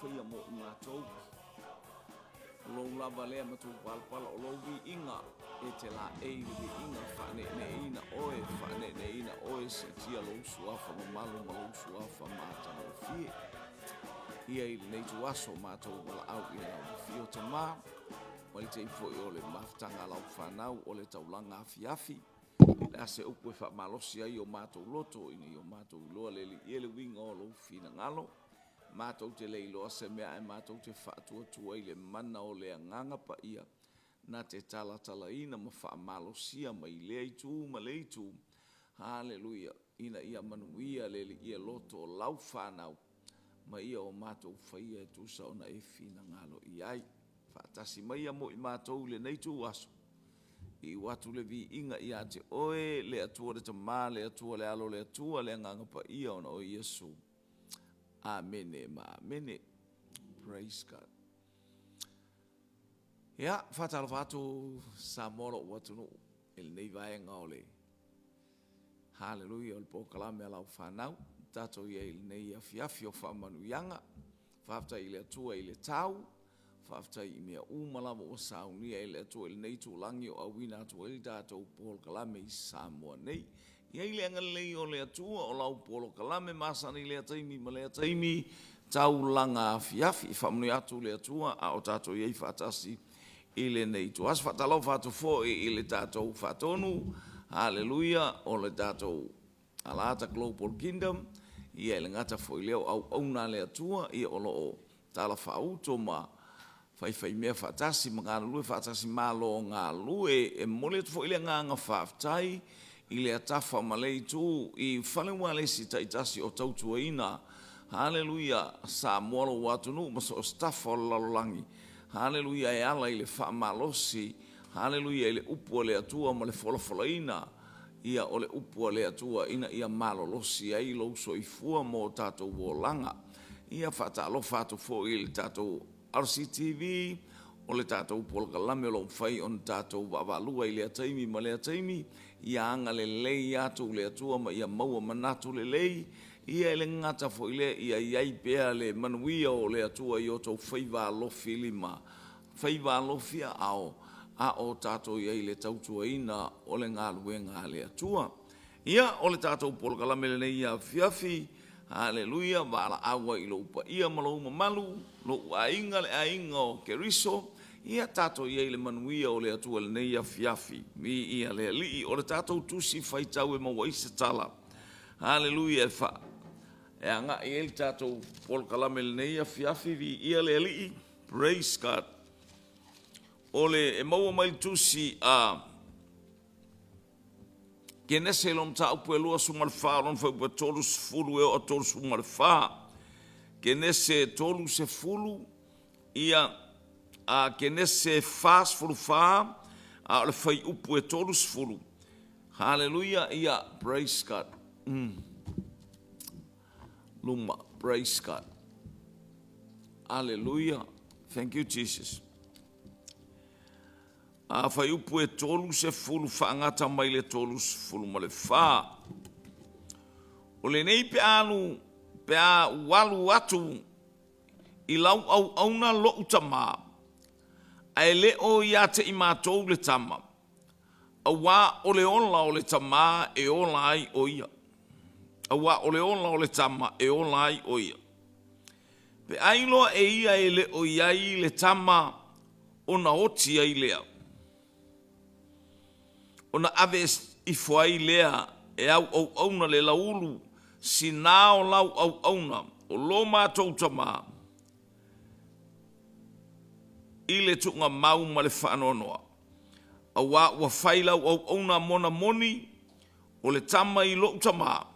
faia mo i matou. O lou lava lea matupalapala o lou viiga e te laei i le viiga, faaneeneeina oe, faaneeneeina oe, siitia lou suafa mamalu ma lou suafa matagofie. Ia i lenei ituaso matou valaau i lau afio Tama, mai le taimi foi o le mafutaga a lau fanau o le taulaga afiafi. O le a se upu e faamalosi ai o matou loto ina ia matou iloa le Alii e le uiga o lou finagalo. Matou te le iloa se mea ae matou te faatuatua i le mana o le Agaga Paia na te talatalaina ma faamalosia mai lea itu ma lea itu. Haleluia! Ina ia manuia le Alii e loto o lau fanau ma ia o matou faia e tusa ona e finagalo i ai. Faatasi maia mo i matou i lenei ituaso, iu atu le viiga ia te oe le Atua le Tama, le Atua le Alo, le Atua le Agaga Paia, ona o Iesu. Amene ma amene. Praise God. Ia, faatalofa atu Samoa lou atunuu i lenei vaega o le Haleluia o le polokalame a lau fanau. Tatou i ai i lenei afiafi o faamanuiaga. Faafetai i le Atua i le tau, faafetai i mea uma lava ua saunia e le Atua i lenei itulagi o auina atu ai le tatou polokalame i Samoa nei. I ai le agalelei o le Atua o lau polokalame masani i lea taimi ma lea taimi, taulaga afiafi. Faamanuia atu le Atua a o tatou i ai faatasi i lenei ituaso. Faatalofa atu foi i le tatou faatonu, haleluia, o le tatou Alata Global Kingdom, ia e le gata foi i lea o auauna a le Atua, ia o lo o talafaauto ma faifaimea faatasi ma galulue faatasi, malo galue. E momoli atu foi le agaga faafetai i lea tafa ma lea itu i fale ualesi taitasi o tautuaina, haleluia, Samoa lou atunuu ma so o se tafa o le lalolagi, haleluia, e ala i le faamalosi, haleluia, i le upu a le Atua ma le folafolaina ia o le upu a le Atua ina ia malolosi ai lou soifua ma o tatou olaga. Ia faatalofa atu foi i le tatou RCTV, o le tatou polokalame o lo o mafai ona tatou vaavaalua i lea taimi ma lea taimi, ia agalelei atu le Atua ma ia maua manatu lelei, ia e le gata foi i lea, ia i ai pea le manuia o le Atua i o outou faiva alofilima, faiva alofi aao a o tatou i ai i le tautuaina o le galuega a le Atua. Ia, o le tatou polokalame lenei afiafi, haleluia, valaau ai i lou paia ma lou mamalu, lou aiga, le aiga o Keriso, ia tatou i ai i le manuia o le Atua i lenei afiafi. Viia le Alii. O le tatou tusi faitau e maua ai se tala, haleluia, e fa e agai ai le tatou polokalame i lenei afiafi, viia le Alii, praise God. O le e maua mai le tusi a Kenese i lona mataupu e 24, lona fuaiupu e 30 e oo atu 34. Kenese 30, ia, a Kenese 44, a o le fuaiupu e 30. Haleluia, ia, praise God. Luma, praise God. Haleluia, thank you Jesus. A fuaiupu e 30 faagata mai le 34. O lenei pe alu pe a ua alu atu i lau auauna lo'u tama, ae le o ia te i matou le tama, auā o le ola o le tama e ola ai o ia. Auā o le ola o le tama e ola ai o ia. Pe a iloa e ia e le o i ai le tama ona oti ai lea, ona ave ifo ai lea e au auauna le lauulu sina o lau auauna o lo matou tama i le tuugamau ma le faanoanoa, auā ua fai lau auauna mona moni o le tama i lou tama.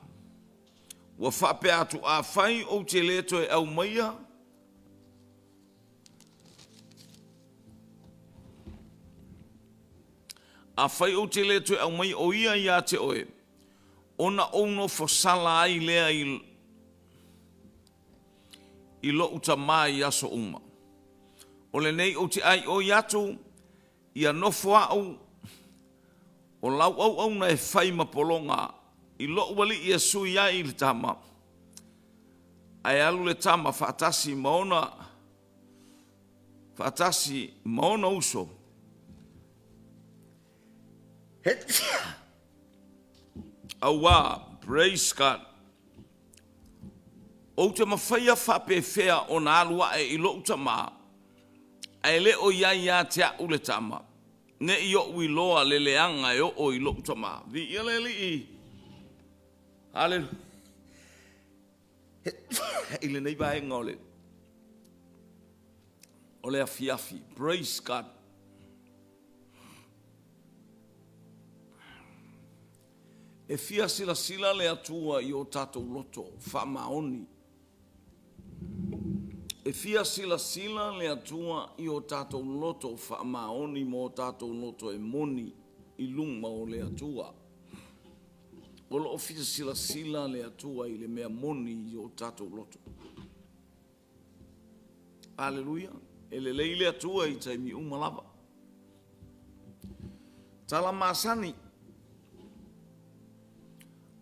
Ua faapea atu, afai ou te le toe aumaia Afai ou te le toe aumaia o ia ia te oe, ona ou nofo sala ai lea i, i lou tama i aso uma. O lenei ou te aioi atu, ia nofo au o lau auauna e fai ma pologa i lou alii e sui ai i le tama, ae alu le tama faatasi ma ona faatasi ma ona uso. Auā, praise God, ou te mafaia faapefea ona alu ae i lou tamā, ae le o i ai ia te a'u le tama, ne i oʻu iloa le leaga e oo i lou tamā. Viia le Alii. Haleluia. I lenei vaega o le o le afiafi. Praise God. E fia silasila le Atua i o tatou loto faamaoni. E fia silasila le Atua i o tatou loto faamaoni ma o tatou loto e moni i luma o le Atua. O lo o fia silasila le Atua i le mea moni i o tatou loto. Aleluia. E lelei le Atua i taimi uma lava. Tala masani.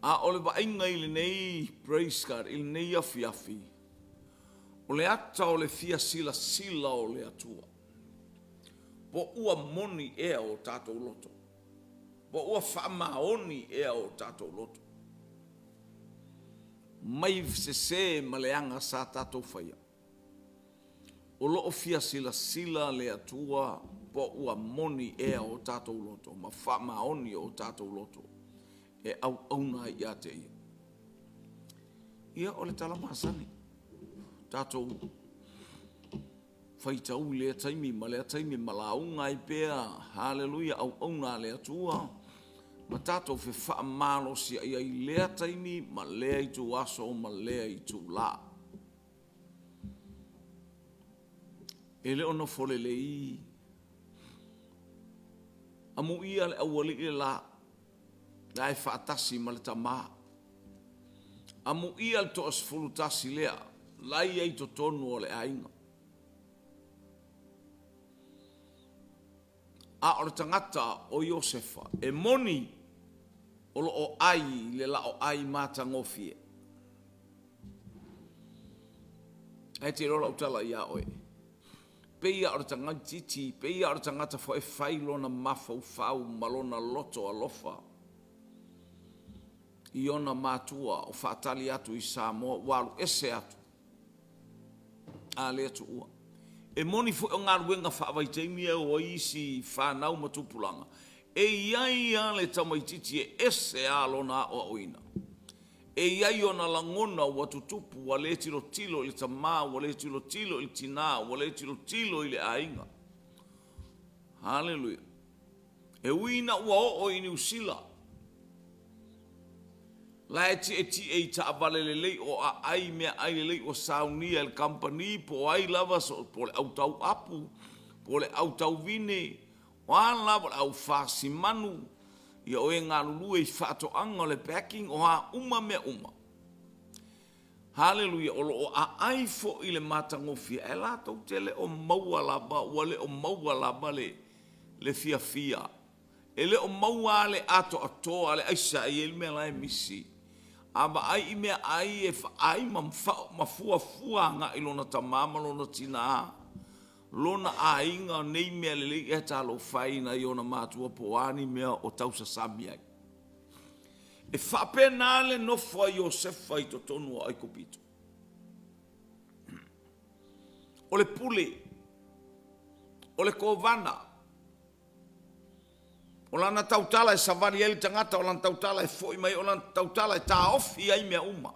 A o le vaaiga i lenei praise God i lenei afiafi, o le ata o le fia silasila o le Atua. Po ua moni ea o tatou loto? Po ua faamaoni ea o tatou loto? Mai sese ma leaga sa tatou faia. O lo o fia silasila le Atua po ua moni ea o tatou loto ma faamaoni o tatou loto e auauna ai ia te Ia. Ia, o le tala masani, tatou faitau i lea taimi ma lea taimi ma lauga ai pea, haleluia, auauna a le Atua, ma tatou fefaamalosiai ai i lea taimi ma lea ituaso ma lea itulā. E le o nofo lelei amuia le aualii le la, la e faatasi ma le Tama. Amuia le toasefulu tasi lea, la e i ai i totonu o le aiga. A o le tagata o Iosefa, e moni o lo o ai i le laoai matagofie. Ae te iloa lau tala ia oe, pei lava o le tamaitiiti, pei lava o le tagata foi e fai lona mafaufau ma lona loto alofa i ona matua o faatali atu i Samoa ua alu ese atu a le tuua. E moni foi o galuega faavaitaimi e o ai isi fanau ma tupulaga, e i ai lava le tamaitiiti e ese lava lona aoaoina. E i ai ona lagona ua tutupu ua le tilotilo i le tama, ua le tilotilo i le tina, ua le tilotilo i le aiga. Haleluia. E ui ina ua oo i Niu Sila, la e tietie i taavale lelei o aai meaai lelei ua saunia e le kamupani po o ai lava so, po o le au tau apu, po o le au tau vine, o a lava o le au fasi manu, ia o e galulue i faatoaga o le packing, o a uma mea uma. Haleluia, o lo o aai foi i le matagofie, ae latou te le o maua lava, ua le o maua lava le, le fiafia. E le o maua lava le atoatoa le aisa e i ai le mea la e misi. A vaai i meaai e vaai ma fuafua agai i lona tama ma lona tina, lona aiga, nei mea lelei, ae talofa e i nai ona matua po o a ni mea o tausasami ai. E faapena le nofo a Iosefa i totonu o Aikupito. O le pule, o le kovana, o lana tautala e savali ai le tagata, o lana tautala e foi mai ai, o lana tautala e taofi ai mea uma.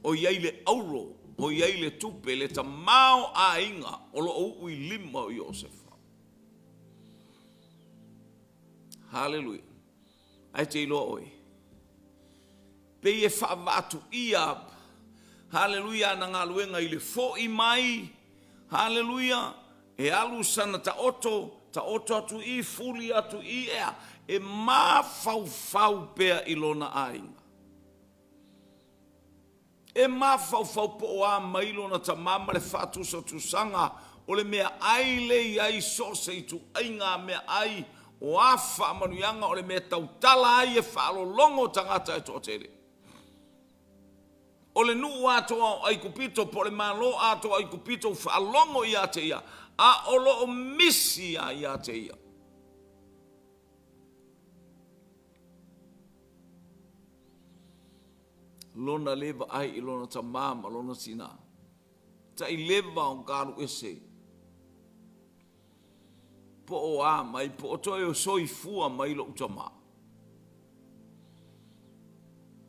O i ai le auro, o i ai le tupe, le tamaoaiga o lo o uu i lima o Iosefa. Haleluia. Ae te iloa ʻoe, pei e faavaatuia, haleluia, ana galuega i le fo'i mai, haleluia, e alu sana taoto, taoto atu i i, fuli atu i i, ea, e mafaufau pea i lona aiga. E mafaufau po o a mai lona tama ma le faatusatusaga o le meaai lea e i ai so o se ituaiga meaai, o a faamanuiaga, o le mea tautala ai e faalologo tagata e toatele. O le nuu atoa o Aikupito po o le Malo atoa o Aikupito ua faalogo ia te ia, a o lo o misi lava ia te ia. Lona le vaai i lona tamā ma lona tinā. Taileva o ka alu ese. Po o a mai, po o toe soifua mai lou tamā.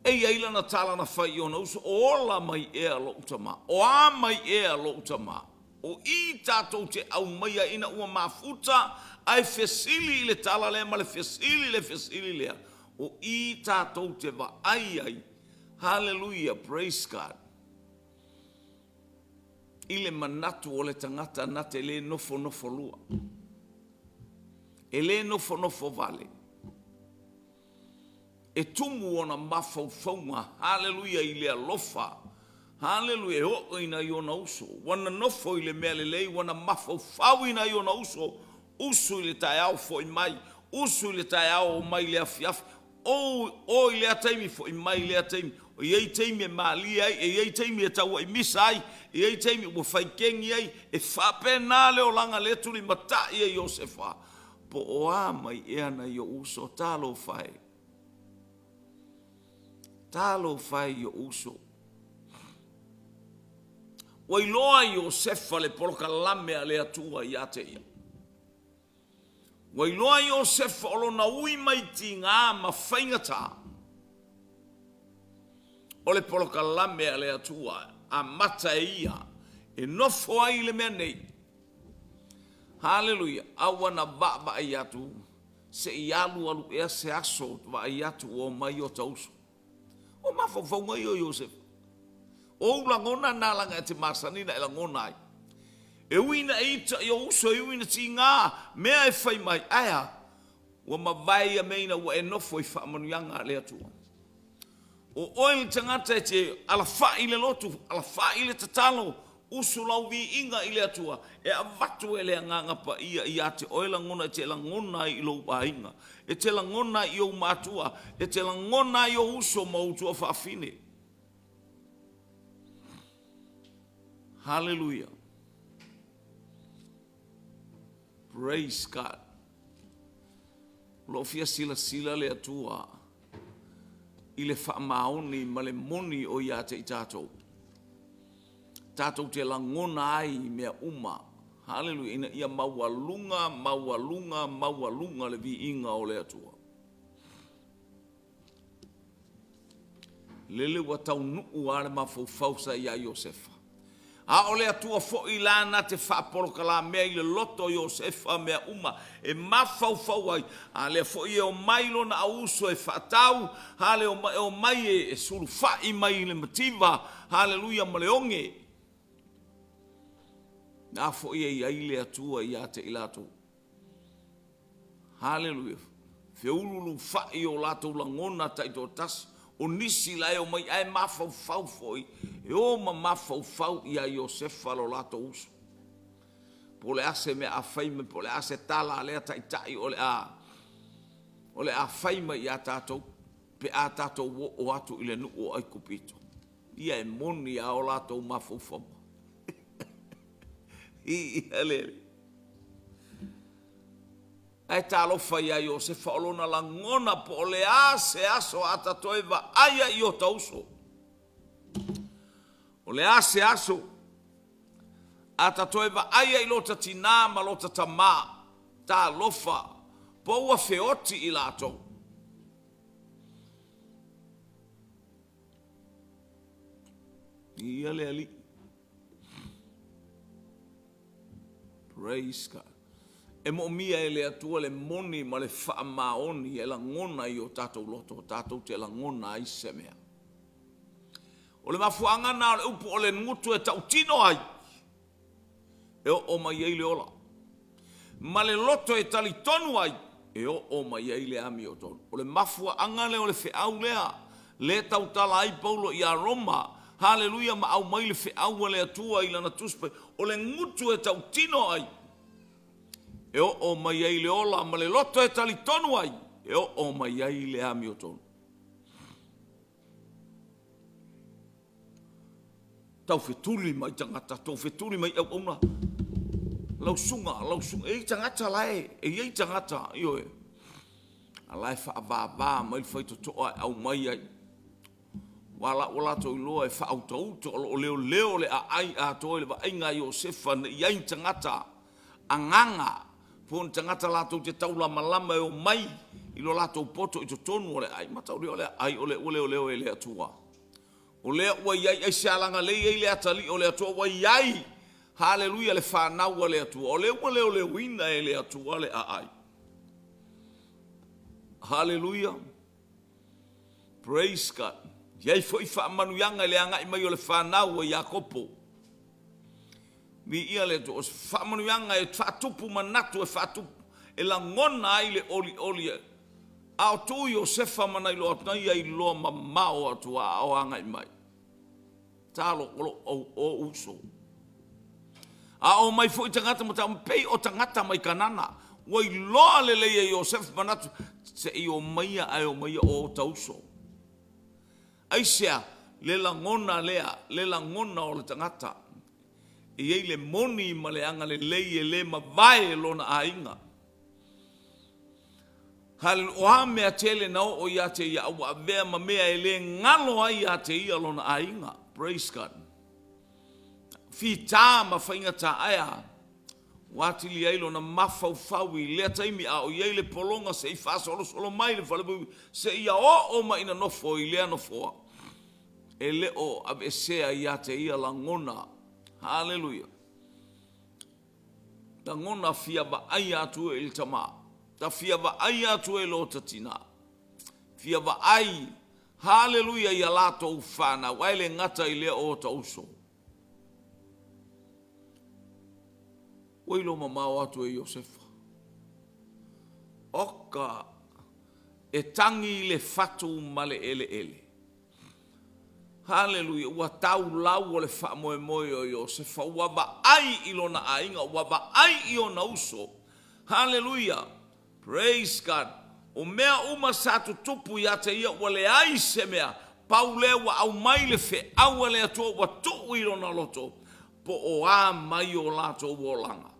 E i ai lana tala na fai i ona uso, o ola mai ea lou tamā? O a mai ea lou tamā? O i tatou te aumaia ina ua mafuta ae fesili i le tala lea ma le fesili i le fesili lea, o i tatou te vaai ai, haleluia, praise God, i le manatu o le tagata na te le nofonofo lua, e le nofonofo vale, e tumu ona mafaufauga, haleluia, i le alofa, haleluia, e oo i nai ona uso, ua nonofo i le mea lelei, ua na mafaufau i nai ona uso, usu i le taeao foi mai, usu i le taeao o mai i le afiafi, o, o i lea taimi foi mai i lea taimi. E i ai taimi e malie ai, e i ai taimi e tauaimisa ai, e i ai taimi ua fai kegi ai. E faapena le olaga lea e tulimatai e Iosefa. Po o a mai ea nai ou uso, talofa e. Talofa e i ou uso. Ua iloa Iosefa le polokalame a le Atua ia te ia. Ua iloa Iosefa o lona ui mai tiga ma faigata o le polokalame a le Atua amata e ia e nofo ai i le mea nei. Haleluia! A ua na vaavaai atu se i alualu ea se aso vaai atu ua omai ota uso. O mafaufauga ia o Iosefa. O ou lagona na leaga e te masani ona e lagona ai. E ui ina e ita i ou uso, e ui ina tiga mea e fai mai, ae a? Ua mavae ia mea ina ua e nofo i faamanuiaga a le Atua. O oe le tagata e te alafai i le lotu, alafai i le tatalo, usu lau viiga i le Atua, e avatu e le Agaga Paia ia te oe lagona e te lagona ai i lou aiga, e te lagona ai i ou matua, e te lagona ai i ou uso ma ou tuafaafine. Haleluia. Praise God. O lo o fia silasila le Atua i le faamaoni ma le moni o ia te i tatou. Tatou te lagona ai i mea uma. Haleluia. Ina ia maualuga, maualuga, maualuga le viiga o le Atua. Lele ua taunuu lava le mafaufau sa ia Iosefa. A o le Atua foi la na te faapolokalamea i le loto o Iosefa mea uma e mafaufau ai, a lea foi e omai lona auuso e faatau, a lea e omai e sulufai mai i le mativa, haleluia, ma le oge. Na foi e i ai le Atua ia te i latou. Haleluia! Feululufa'i o latou lagona taitoatasi, o nisi la e omai ae mafaufau foi, e o ma mafaufau ia Iosefa lo latou uso. Po o le a se mea a fai mai, po o le a se tala a lea taitai o le a o le a fai mai ia tatou pe a tatou oo atu i le nuu o Aikupito. Ia e moni lava o latou mafaufauga. Viia le Alii. Ae talofa ia Iosefa o lona lagona po o le a se aso a ta toe vaai ai i ota uso. O le a se aso a ta toe vaai ai i lota tinā ma lota tamā. Talofa, po ua feoti i latou. Viia le Alii. Praise God. E moomia e le Atua le moni ma le faamaoni e lagona i o tatou loto, tatou te lagona ai se mea. O le mafuaaga na o le upu o le gutu e tautino ai, e oo mai ai le ola. Ma le loto e talitonu ai, e oo mai ai le amiotonu. O le mafuaaga lea o le feau lea, lea e tautala ai Paulo ia Roma, haleluia, ma aumai le feau a le Atua i lana tusi pai, o le gutu e tautino ai, e oo mai ai le ola ma le loto e talitonu ai, e oo mai ai le amiotonu. Taufetuli mai tagata, taufetuli mai auauna, lau susuga, lau susuga, e i ai tagata la e, e i ai tagata, ioe, a la e faavava mai le faitotoa e aumai ai. Aua la ua latou iloa e faautauta o lo o leoleo le aai atoa i le vaaiga a Iosefa ne i i ai ni tagata agaga po o ni tagata latou te taulamalama e omai i lo latou poto i totonu o le aai. Mataulia o le aai o lea ua leoleo e le Atua. O lea ua i ai, aisea? Leaga o lea e i ai le atalii o le Atua ua i ai, haleluia, le fanau a le Atua. O lea ua leoleoina e le Atua le aai. Haleluia. Praise God. E i ai foi faamanuiaga i le agai mai o le fanau a Iakopo. Viia le Atua. O se faamanuiaga e faatupu manatu, e faatupu, e lagona ai le olioli. A o tu Iosefa ma na iloa, na ia iloa mamao atu a o agai mai. Talo o lo o uso. A o mai foi tagata ma tau pei o tagata mai Kanana. Ua iloa lelei e Iosefa manatu se i omaia ae omaia o ota uso. Aisea? Le lagona lea, le lagona o le tagata. E i ai le moni ma le agalelei e le mavae lona aiga. O a mea tele na oo ia te ia, a ua avea ma mea e le galo ai ia te ia lona aiga. Praise God. Fita ma faigata, ae a? Ua atili ai lona mafaufau i lea taimi a o i ai le pologa se i faasolosolo mai le falepuipui seia oo mai ina nofo i lea nofoa. E le o aveesea ia te ia lagona. Haleluia. Lagona fia vaaia atu e i le tama. Ta fia vaaia atu e lo ta tina. Fia vaai, haleluia, ia latou fanau, ae le gata i lea o ota uso. Ua iloa mamao atu e Iosefa. Oka, e tagi le fatu ma le eleele. Haleluia, ua tau lau o le faamoemoe o Iosefa, ua vaai i lona aiga, ua vaai i ona uso. Haleluia, praise God. O mea uma sa tutupu ia te ia ua leai se mea, pau lea ua aumai le feau a le Atua ua tuu i lona loto, po o a mai o latou olaga,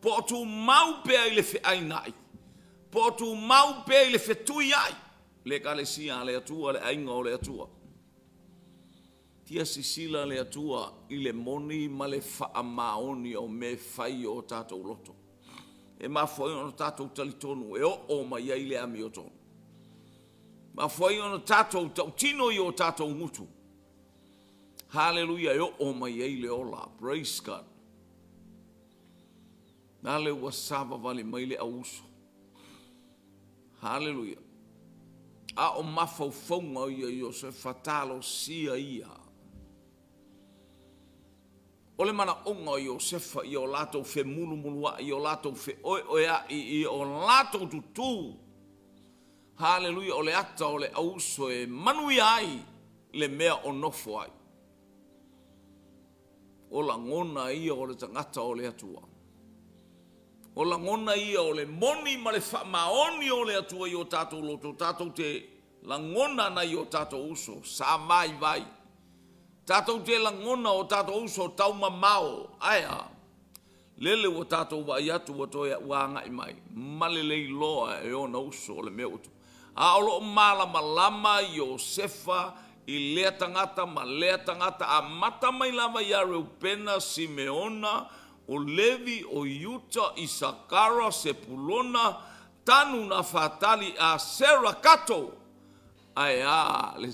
po o tumau pea i le feainai, po o tumau pea i le fetuiai, le Ekalesia a le Atua, le aiga o le Atua. Fia sisila le Atua i le moni ma le faamaoni o mea e fai i o tatou loto. E mafua ai ona tatou talitonu e oo mai ai le amiotonu. E mafua ai ona tatou tautino i o tatou gutu. Haleluia, e oo mai ai le ola. Praise God. Lale ua savavali mai le auuso. Haleluia. A o mafaufauga ia Iosefa, talosia ia. O le manaoga o Iosefa ia o latou femulumuluai, ia o latou feoeoeai, ia o latou tutū. Haleluia, o le ata o le auuso e manuia ai le mea o nofo ai. O lagona ia o le tagata o le Atua. O lagona ia o le moni ma le faamaoni o le Atua i o tatou loto, tatou te lagona nai o tatou uso sa vaivai, tatou te lagona o tatou uso taumamao, ae a? Lele ua tatou vaai atu ua toe ua agai mai ma le le iloa e ona uso o le mea ua tupu. A o lo o malamalama Iosefa i lea tagata ma lea tagata, amata mai lava ia Reupena, Simeona, o Levi, o Iuta, Isakara, Sepulona, Tanu, Nafatali, Asera, Kato, ae a le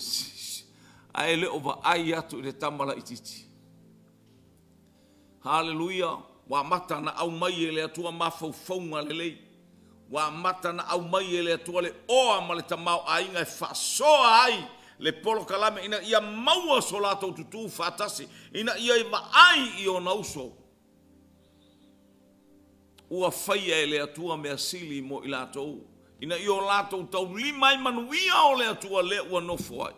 ae le o vaai atu i le tama laitiiti. Haleluia! Ua amata ona aumai e le Atua mafaufauga lelei. Ua amata ona aumai e le Atua le oa ma le tamaoaiga e faasoa ai le polokalame ina ia maua so latou tutū faatasi, ina ia vaai i ona uso. Ua faia e le Atua mea sili mo i latou, ina ia o latou taulima ai manuia o le Atua lea ua nofo ai.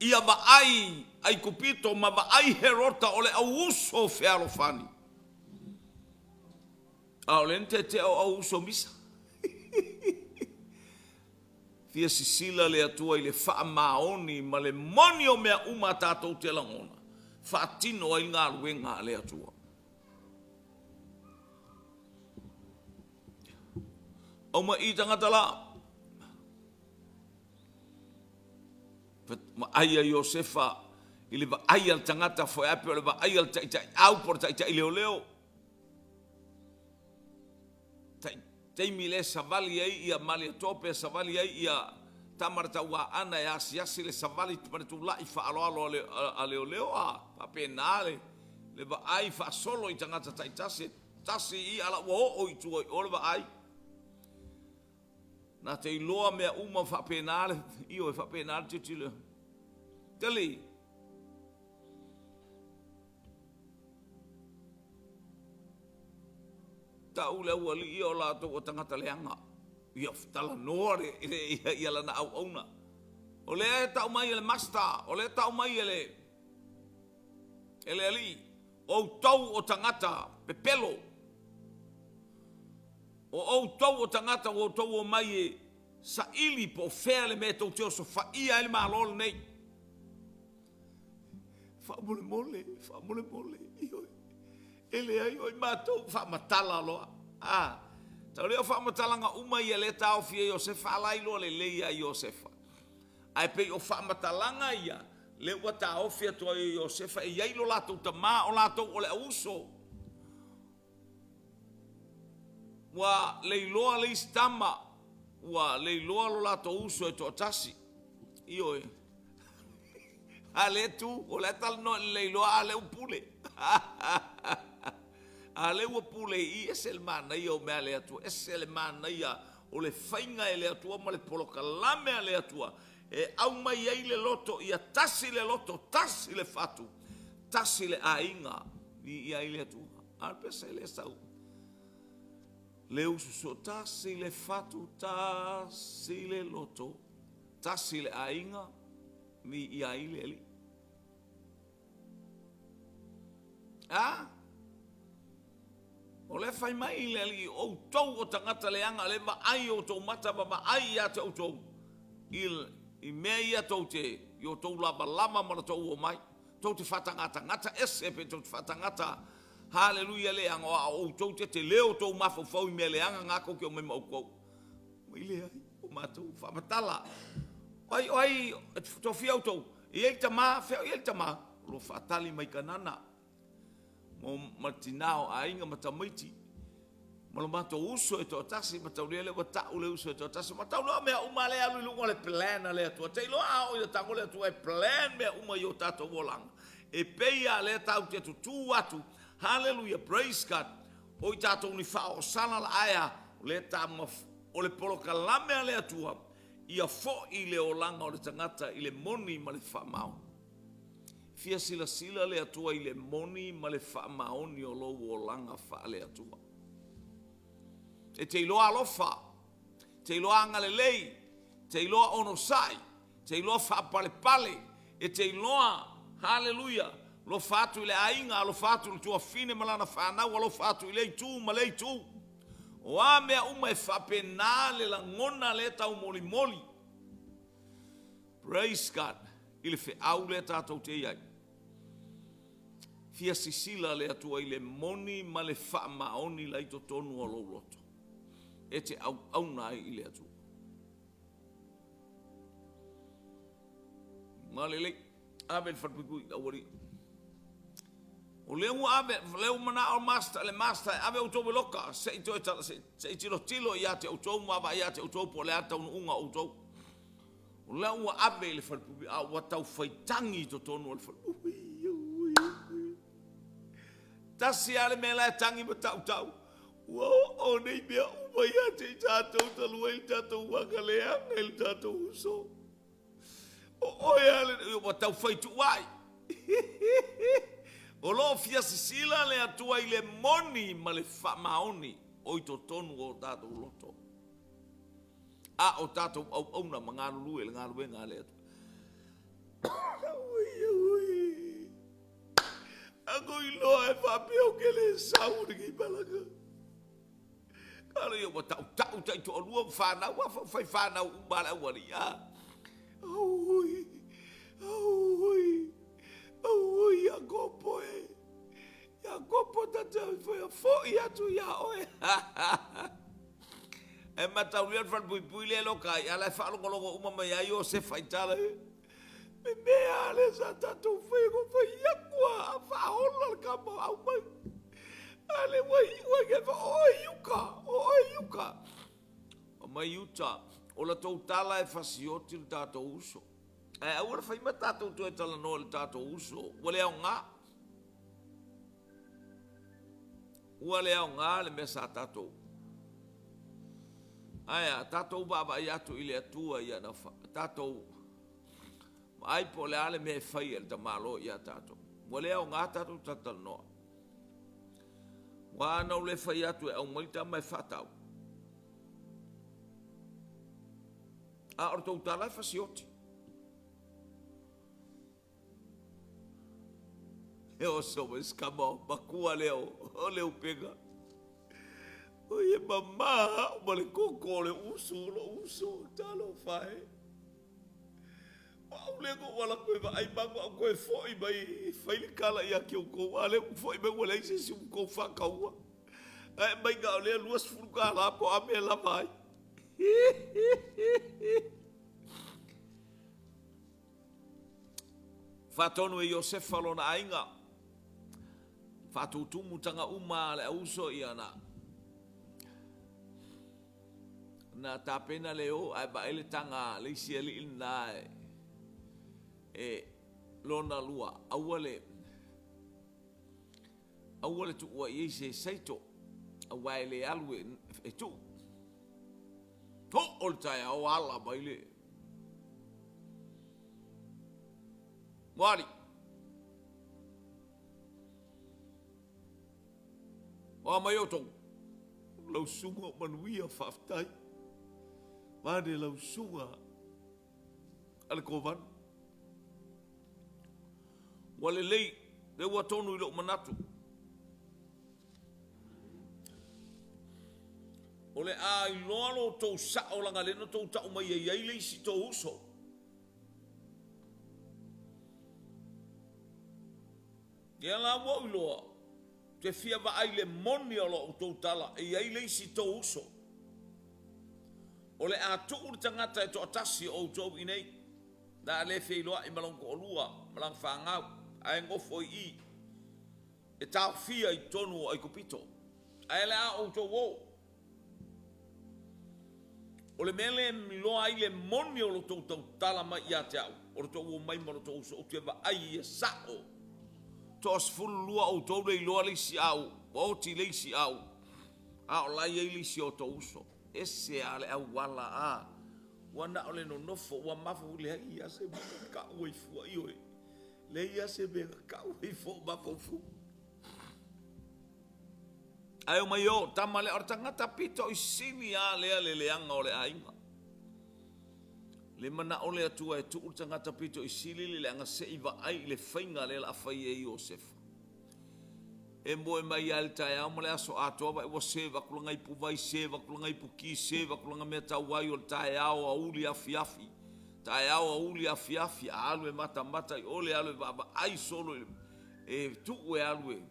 Ia vaai Aikupito ma vaai Herota o le auuso fealofani. A o lea na tetea o auuso misa. Fia sisila le Atua i le faamaoni ma le moni o mea uma a tatou te lagona, faatino ai le galuega a le Atua. Aumai tagata la, vaai a Iosefa i le vaai a le tagata foi ae pei o le vaai a le taitai au po o le taitai leoleo. Taimi lea e savali ai ia Malietoa pe savali ai ia Tama a le Tauaana e asiasi le savali ma le tulai faaaloalo a leoleo a faapena le vaai faasolo i tagata taitasi e tasi i ala ua oo i tua i o le vaai. Na te iloa mea uma faapena le ioe faapena le tilotilo. Tali Tau le aualii ia o latou o tagata leaga. Ia talanoa le, ia, ia lana auauna. O lea e tau mai e le master, o lea e tau mai e le e le alii, outou o tagata pepelo. O outou o tagata ua outou omai e saili po o fea le mea tou te osofaia ai le Malo lenei. Faamolemole, faamolemole, ioe, e leai o i matou faamatala loa. A, tau lea o faamatalaga uma ia lea e taofi e Iosefa, a la e iloa lelei ia Iosefa. Ae pei o faamatalaga ia lea ua taofi atu ai e Iosefa, e i ai lo latou tama, o latou o le auuso. Ua leiloa le isi tama, ua leiloa lo latou uso e toatasi. Ioe. A lea tu, o la e talanoa i le leiloa, a lea ua pule. A lea ua pule i i, ese le manaia o mea a le Atua, ese le manaia o le faiga e le Atua ma le polokalame a le Atua e aumai ai le loto ia tasi le loto, tasi le fatu, tasi le aiga, viia ai le Atua. A o le pese lea sau. Le usu soo, tasi le fatu, tasi le loto, tasi le aiga, viia ai le Alii. A? O lea fai mai le Alii, outou o tagata leaga, le vaai outou mata ma vaai ia te outou i, i mea ia tou te, i outou lavalava ma le tou omai. Tou te faatagatagata ese pe tou te faatagata haleluia leaga a o outou te tele outou mafaufau i mea leaga na tou te omai ma outou. Mai leai, o matou faamatala. O ai, o ai, e tofia outou, e i ai le tama, fea o i ai le tama? O lo o faatali mai Kanana mo ma le tina o aiga ma tamaiti ma lo matou uso e toatasi, mataulia lea ua tau le uso e toatasi, matau loa mea uma lea alu i luga o le plan a le Atua. Te iloa a oo ina tago le Atua e plan mea uma i o tatou olaga, e pei lava lea tatou te tutū atu, haleluia, praise God, o i tatou ni faaoosala la ae a, o lea ta o le polokalame a le Atua ia fo'i le olaga o le tagata i le moni ma le faamaoni. Fia silasila le Atua i le moni ma le faamaoni o lou olaga faale-Atua. E te iloa alofa, te iloa agalelei, te iloa onosai, te iloa faapalepale, e te iloa, haleluia, alofa atu i le aiga, alofa atu i le tuafafine ma lana fanau, alofa atu i lea itu ma lea itu. O a mea uma e faapena le lagona lea taumolimoli. Praise God i le feau lea tatou te i ai. Fia sisila le Atua i le moni ma le faamaoni la i totonu o lou loto. E te auauna ai i le Atua. Malelei, ave le falepuipui i aualii. O lea ua ave, lea ua manao master, le master e ave outou e loka, se i toe se i tilotilo ia te outou ma vaavaai ia te outou po o le a le taunuuga o outou. O lea ua ave i le falepuipui, a ua tau faitagi i totonu o le falepuipui. Tasi lava le mea la e tagi ma tautau, ua oo nei mea uma ia te i tatou talu ai le tatou aga leaga i le tatou uso. O oe lava le ua tau fai tuuai. O lo o fia sisila le Atua i le moni ma le faamaoni o i totonu o tatou loto. A o tatou auauna ma galulue i le galuega a le Atua. Ako iloa e faapea ou ke le sau o lenei malaga. Alo ia ua tautau taitoalua ma fanau, a fai fanau uma a le aualii, a. Auoi, auoi, auoi Iakopo e. Iakopo ta te foi atu iā oe. E mataulia le falepuipui lea e loka ai, a la e faalogologo uma mai ai Iosefa i tala ia. Me mea a lea sa tatou faia, ko fai aku a, a faaola le kama au mai. A le ua iu ai ke fa, o oe Iuka, o oe Iuka. O mai Iuta, o la tou tala e fasioti le tatou uso. Ae aua le fai ma tatou toe talanoa i le tatou uso, ua le aoga. Ua le aoga le mea sa tatou. Ae a tatou vaavaai atu i le Atua ia na tatou vaai po o le a le mea e fai e le tamaloa ia tatou. Ua le aoga tatou talatalanoa. Ua ana ou le fai atu e aumai le tama e faatau. A o le tou tala e fasioti. E oso mai si kama o makua lea o le upega. Oi e mamā au ma le koko o le uso o lou uso, talofa e. O au lea na ou alu atu e vaai mago ae toe foi mai e fai le tala ia te outou, a o lea ua foi mai ua leai se isi o outou faataua. Ae aumai na o lea $20 po o a mea e lava ai. Faatonu e Iosefa lona aiga, faatutumu taga uma a le auuso ia na na tapena le o ae vaai le taga a le isi alii lena e, e lona lua aua le aua le tuua i ai se saito aua e le alu e, e tuu. Oo le taeao ala mai le Moali. O a mai outou? Lau susuga o manuia, faafetai. Vaeane lau susuga a le Kovana. Ua lelei, lea ua tonu i lou manatu. O le a iloa lo outou sao leaga lea na outou tau mai e i ai le isi tou uso. Ia la ua ou iloa, ou te fia vaai i le moni o la outou tala e i ai le isi tou uso. O le a tuu le tagata e toatasi o outou i inei, le a le feiloai ma lona toalua ma lana fanau, ae nofo i i, e taofia i totonu o Aikupito. Ae o le a outou o. O le mea lea e iloa ai le moni o lo outou tautala mai ia te au, o lo outou omai ma lo outou uso, ou te vaai ia sao. Toa 12 outou le iloa le isi au, ua oti le isi au, a o la e i ai le isi o outou uso. Ese lava le auala a, ua na o le nonofo, ua mafaufau, leai lava se mea na tau ai fua, ioe, leai lava se mea na tau ai fua o mafaufau. Ae omai o, tama lea, o le tagata pito i sili lava lea le leaga o le aiga. Le manao le Atua e tuu le tagata pito i sili le leaga se i vaai i le faiga lea o le a fai e Iosefa. E moe mai lava i le taeao ma le aso atoa vaai ua serve atu lana ipuvai, serve atu lana iputi, serve atu lana mea tauai o le taeao, aoauli, afiafi, taeao, aoauli, afiafi, a alu e matamata i o le alu e vaavaai solo i le, e tuu e alu e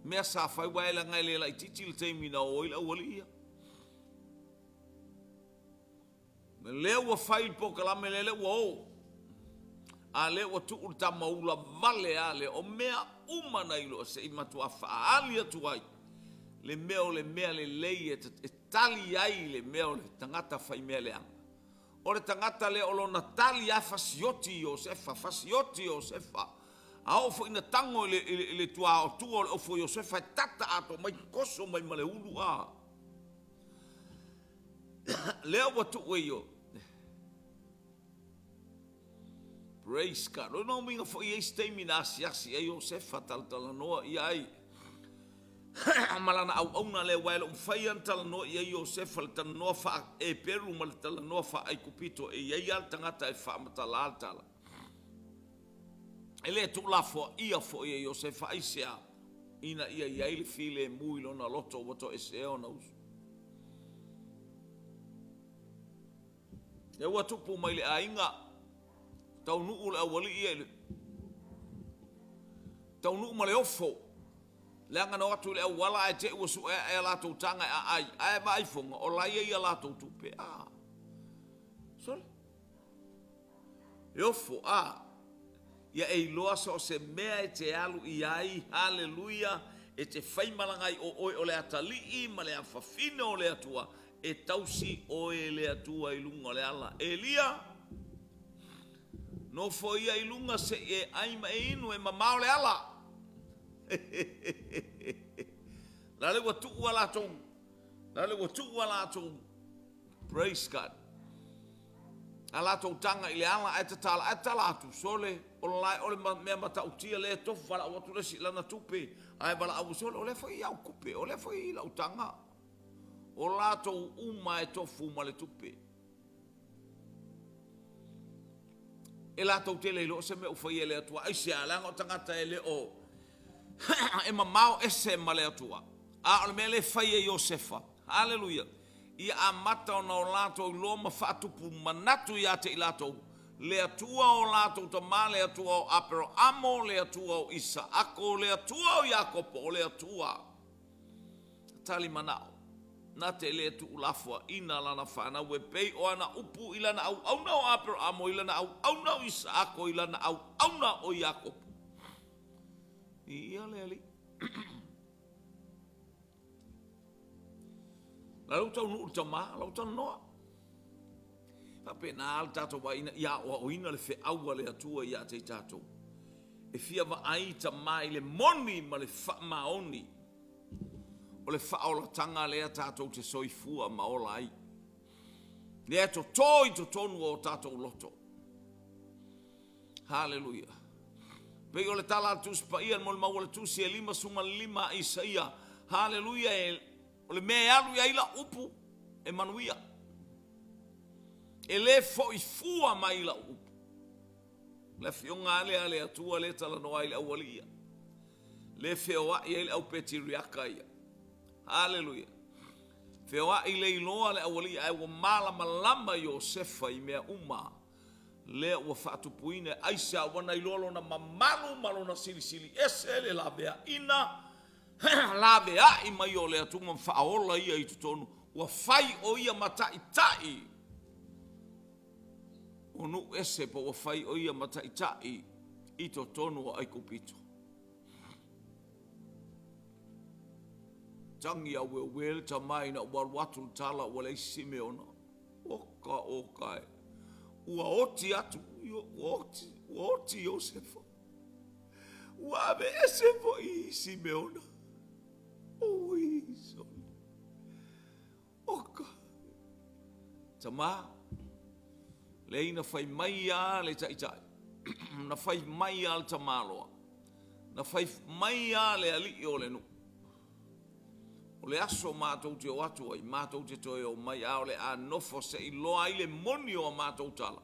mea sa fai aua e leaga e le laitiiti le taimi na o ai le aualii ia. Lea ua fai le polokalame lea, lea ua o. A lea ua tuu le tama ula vale a lea, o mea uma na iloa se i matua faaali atu ai le mea o le mea lelei e tali ai le mea o le tagata faimea leaga. O le tagata lea o lona tali lava fasioti i Iosefa, fasioti Iosefa. A oo foi ina tago i le, i le, i le tuaotua o le ofo o Iosefa e tata atoa mai, toso mai ma le ulu a. Lea ua tuu e Io. Praise God. O lona uiga foi e i ai se taimi na asiasi ai Iosefa talatalanoa i ai ma lana auauna lea, aua e le o mafai lava ona talanoa i ai Iosefa le talanoa faa-Eperu ma le talanoa faa-Aikupito, e i ai lava le tagata e faamatala le tala. E le tuulafoaia foi e Iosefa aisea? Ina ia i ai le filemu i lona loto ua toesea ona uso. Lea ua tupu mai le aiga, taunuu le aualii ia i le taunuu ma le ofo, leaga na o atu i le auala ae te i ua sue ae a latou taga e aai, ae vaai ifoga o la e i ai a latou tupe. A, sole, e ofo, a, ia e iloa so o se mea e te alu i ai, haleluia, e te faimalaga ai o oe o le atalii ma le afafine o le Atua, e tausi oe e le Atua i luga o le ala. Elia, nofoia i luga se i e ai ma e inu, e mamao le ala. La le ua tuu a latou, la le ua tuu a latou, praise God, a latou taga i le ala ae tatala, ae tatala atu, sole, o la o le mea matautia lea e tofu valaau atu le isi i lana tupe, ae valaau, sole, o lea foi i au tupe, o lea foi i lau taga. O latou uma e tofu ma le tupe. E latou te le iloa se mea ua faia e le Atua. Aisea? Leaga o tagata e le o e mamao ese ma le Atua. A o le mea lea e fai e Iosefa, haleluia, ia amata ona o latou iloa ma faatupu manatu ia te i latou, le Atua o latou tama, le Atua o Aperoamo, le Atua o Isaako, le Atua o Iakopo, o le Atua tali manao, na te le tuulafoaina lana fanau e pei o ana upu i lana auauna o Aperamo, i lana auauna o Isaako, i lana auauna o Iakopo. Viia le Alii. La ua taunuu le tama, la ua talanoa. Faapena le tatou vaaiina ia aoaoina le feau a le Atua ia te i tatou. E fia vaai tama i le moni ma le faamaoni o le faaolataga lea tatou te soifua ma ola ai, lea e toto i totonu o o tatou loto. Haleluia. Pei o le tala a le Tusi Paia, le molimau a le Tusi e 55 a Isaia. Haleluia. E, o le mea e alu i ai lau upu, e manuia. E le foi fua mai lau upu. Le afioga lava lea a le Atua lea e talanoa ai i le aualii ia, lea e feoai ai le au petiriaka ia. Haleluia. Feoai le iloa le aualii ae ua malamalama Iosefa i mea uma lea ua faatupuina. Aisea? Ua na iloa lona mamalu ma lona silisili ese le laveaina laveai mai o le Atua ma faaola ia i totonu. Ua fai o ia ma taitai o nuu ese po ua fai o ia ma taitai i totonu o Aikupito. Tagi aueue le tama ina ua alu atu le tala ua leai Simeona. Oka oka e. Ua oti atu, ua oti, ua oti Iosefa. Ua ave ese foi Simeona. Ui, sole. Oka! Tama, leai na fai mai a le taitai, na fai mai a le tamaloa, na fai mai a le alii o le nuu. O le aso matou te o atu ai, matou te toe o mai, a o le a nofo se i loa ai le moni o a matou tala.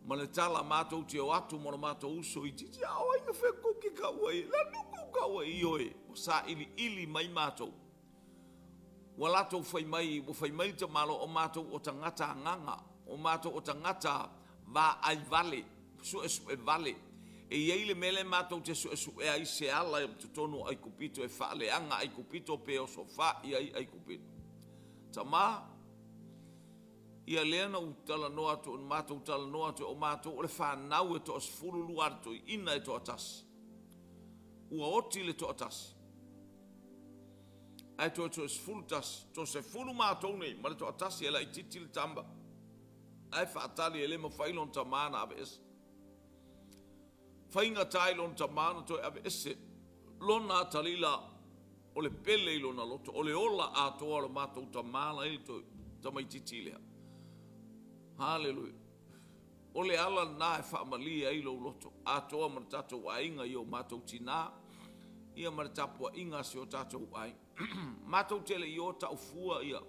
Ma le tala matou te o atu ma lo matou uso itiiti, a o ai na fai kou ke kaua i, la no kou kaua i oe, ua sailiili mai matou. Ua latou fai mai, ua fai mai le tamaloa, o matou o tagata agaga, o matou o tagata vaai vale, suesue vale. E i ai le mea lea matou te suesuea ai se ala i totonu o Aikupito e faaleaga Aikupito pe osofai ai Aikupito. Tama, ia lea na ou talanoa atu, na matou talanoa atu, o matou o le fanau e toasefulu lua a le toeaina e toatasi. Ua oti le toatasi. Ae toe 11, toe 10 matou nei ma le toatasi e laitiiti le tama ae faatali e le mafai lona tama na aveese. Faigata i lona tama na toe aveese lona atalii la o le pele i lona loto, o le ola atoa o le matou tama la i le tamaitiiti lea. Haleluia. O le ala lena e faamalie ai lou loto atoa ma le tatou aiga i o matou tinā ia ma le tapuaiga a si o tatou aiga. Matou te le i o tau fua ia.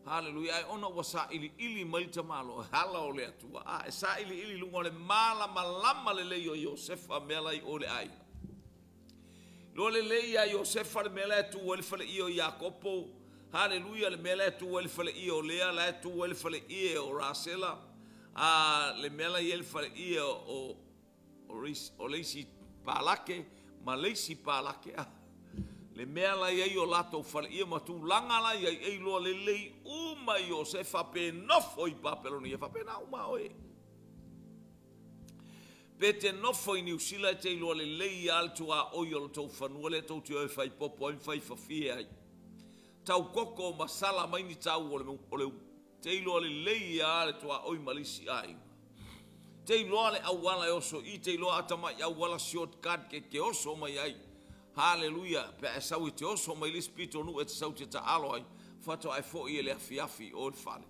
Haleluia. Ae ona ua sailiili mai le tamaloa, e ala o le Atua. A e sailiili i luga o le malamalama lelei o Iosefa mea la i o i le aiga. Iloa lelei ia Iosefa le mea la e tu ai le faleie o Iakopo. Haleluia, le mea la e tu ai le faleie o Lea, la e tu ai le faleie o Rasela, a le mea la e i ai le faleie o o le isi palake ma le isi palake a le mea la i ai o latou faleie ma tulaga la i ai e iloa lelei uma e Iosefa pe nofo i Papelonia faapena uma oe. Pe te nofo i Niu Sila e te iloa lelei lava le tuaoi o lo tou fanua lea tou te o e fai popo ai ma fai fafie ai. Tau koko ma sala mai ni tau o le, o le te iloa lelei lava le tuaoi ma le isi aiga. Te iloa le auala e oso i, te iloa atamai auala shortcut ke te oso mai ai. Haleluia, pe a e sau e te oso mai le isi pitonuu e te sau e te taalo ai, faatoa e foi e le afiafi o le fale.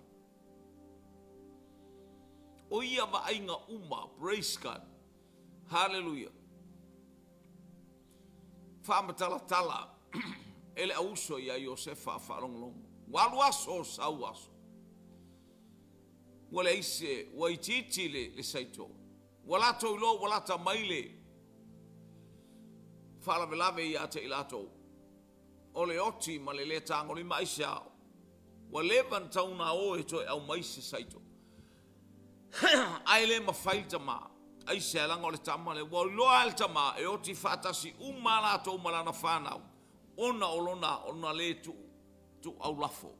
O ia vaaiga uma, praise God, haleluia, faamatalatala e le auuso ia Iosefa a faalogologo. Ua alu aso, sau aso. Ua leai se, ua itiiti le, le saito. Ua latou iloa ua lata mai le faalavelave ia te i latou. O le oti ma le lē tagolima aisea? Ua leva ona tatau ona o e toe aumai se saito. Ae le mafai le tama. Aisea? Leaga o le tama lea. Ua iloa lava e le tama e oti faatasi uma lava latou ma lana fanau ona o lona ona lē tuu tuuaulafo.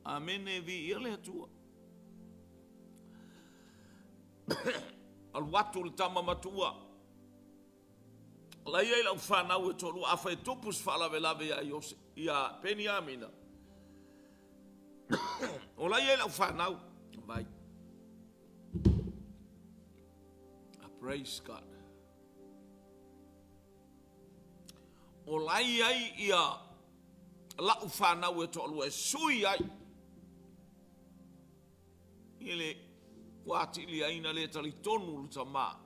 Amene, viia le Atua. Alu atu le tama matua La e i ai lau fanau e toalua, afai e tupu se faalavelave ia Iose, ia Peniamina, o la e i ai lau fanau. Vai. Ah, praise God. O la e i ai ia lau fanau e toalua e sui ai i le ua atiliaina le talitonu le tama.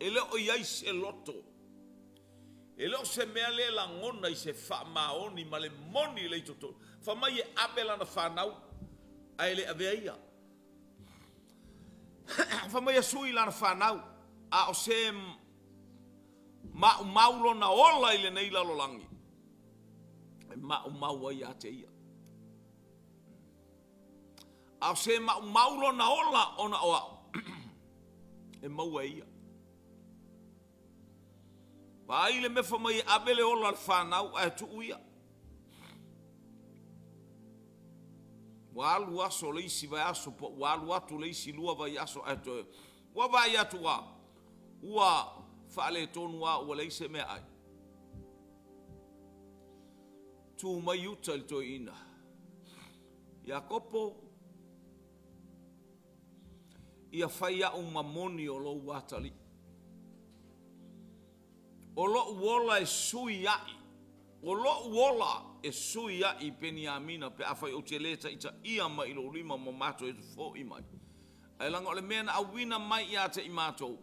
E le o i ai se loto, e le o se mea le lagona i se faamaoni ma le moni le i totonu. Fai mai e ave lana fanau ae le avea ia. Fai mai e sui lana fanau, a o se maumau lona ola i lenei lalolagi, e maumau ai ia te ia. A o se maumau lona ola ona o au, e maua e ia. Vaai le mea fai mai e ave le ola a le fanau ae tuu ia. Ua alu aso le isi vaiaso po ua alu atu le isi lua vaiaso ae toe ua vaai atu lava ua faaletonu lava ua leai se meaai. Tu mai uta i le toeaina. Iakopo, ia fai au ma moni o lou atalii. O lou ola e sui a'i, o lou ola e sui a'i i Peniamina pe afai ou te le taitaia mai i lou lima ma matou e fo'i mai. Ae leaga o le mea na auina mai ia te i matou,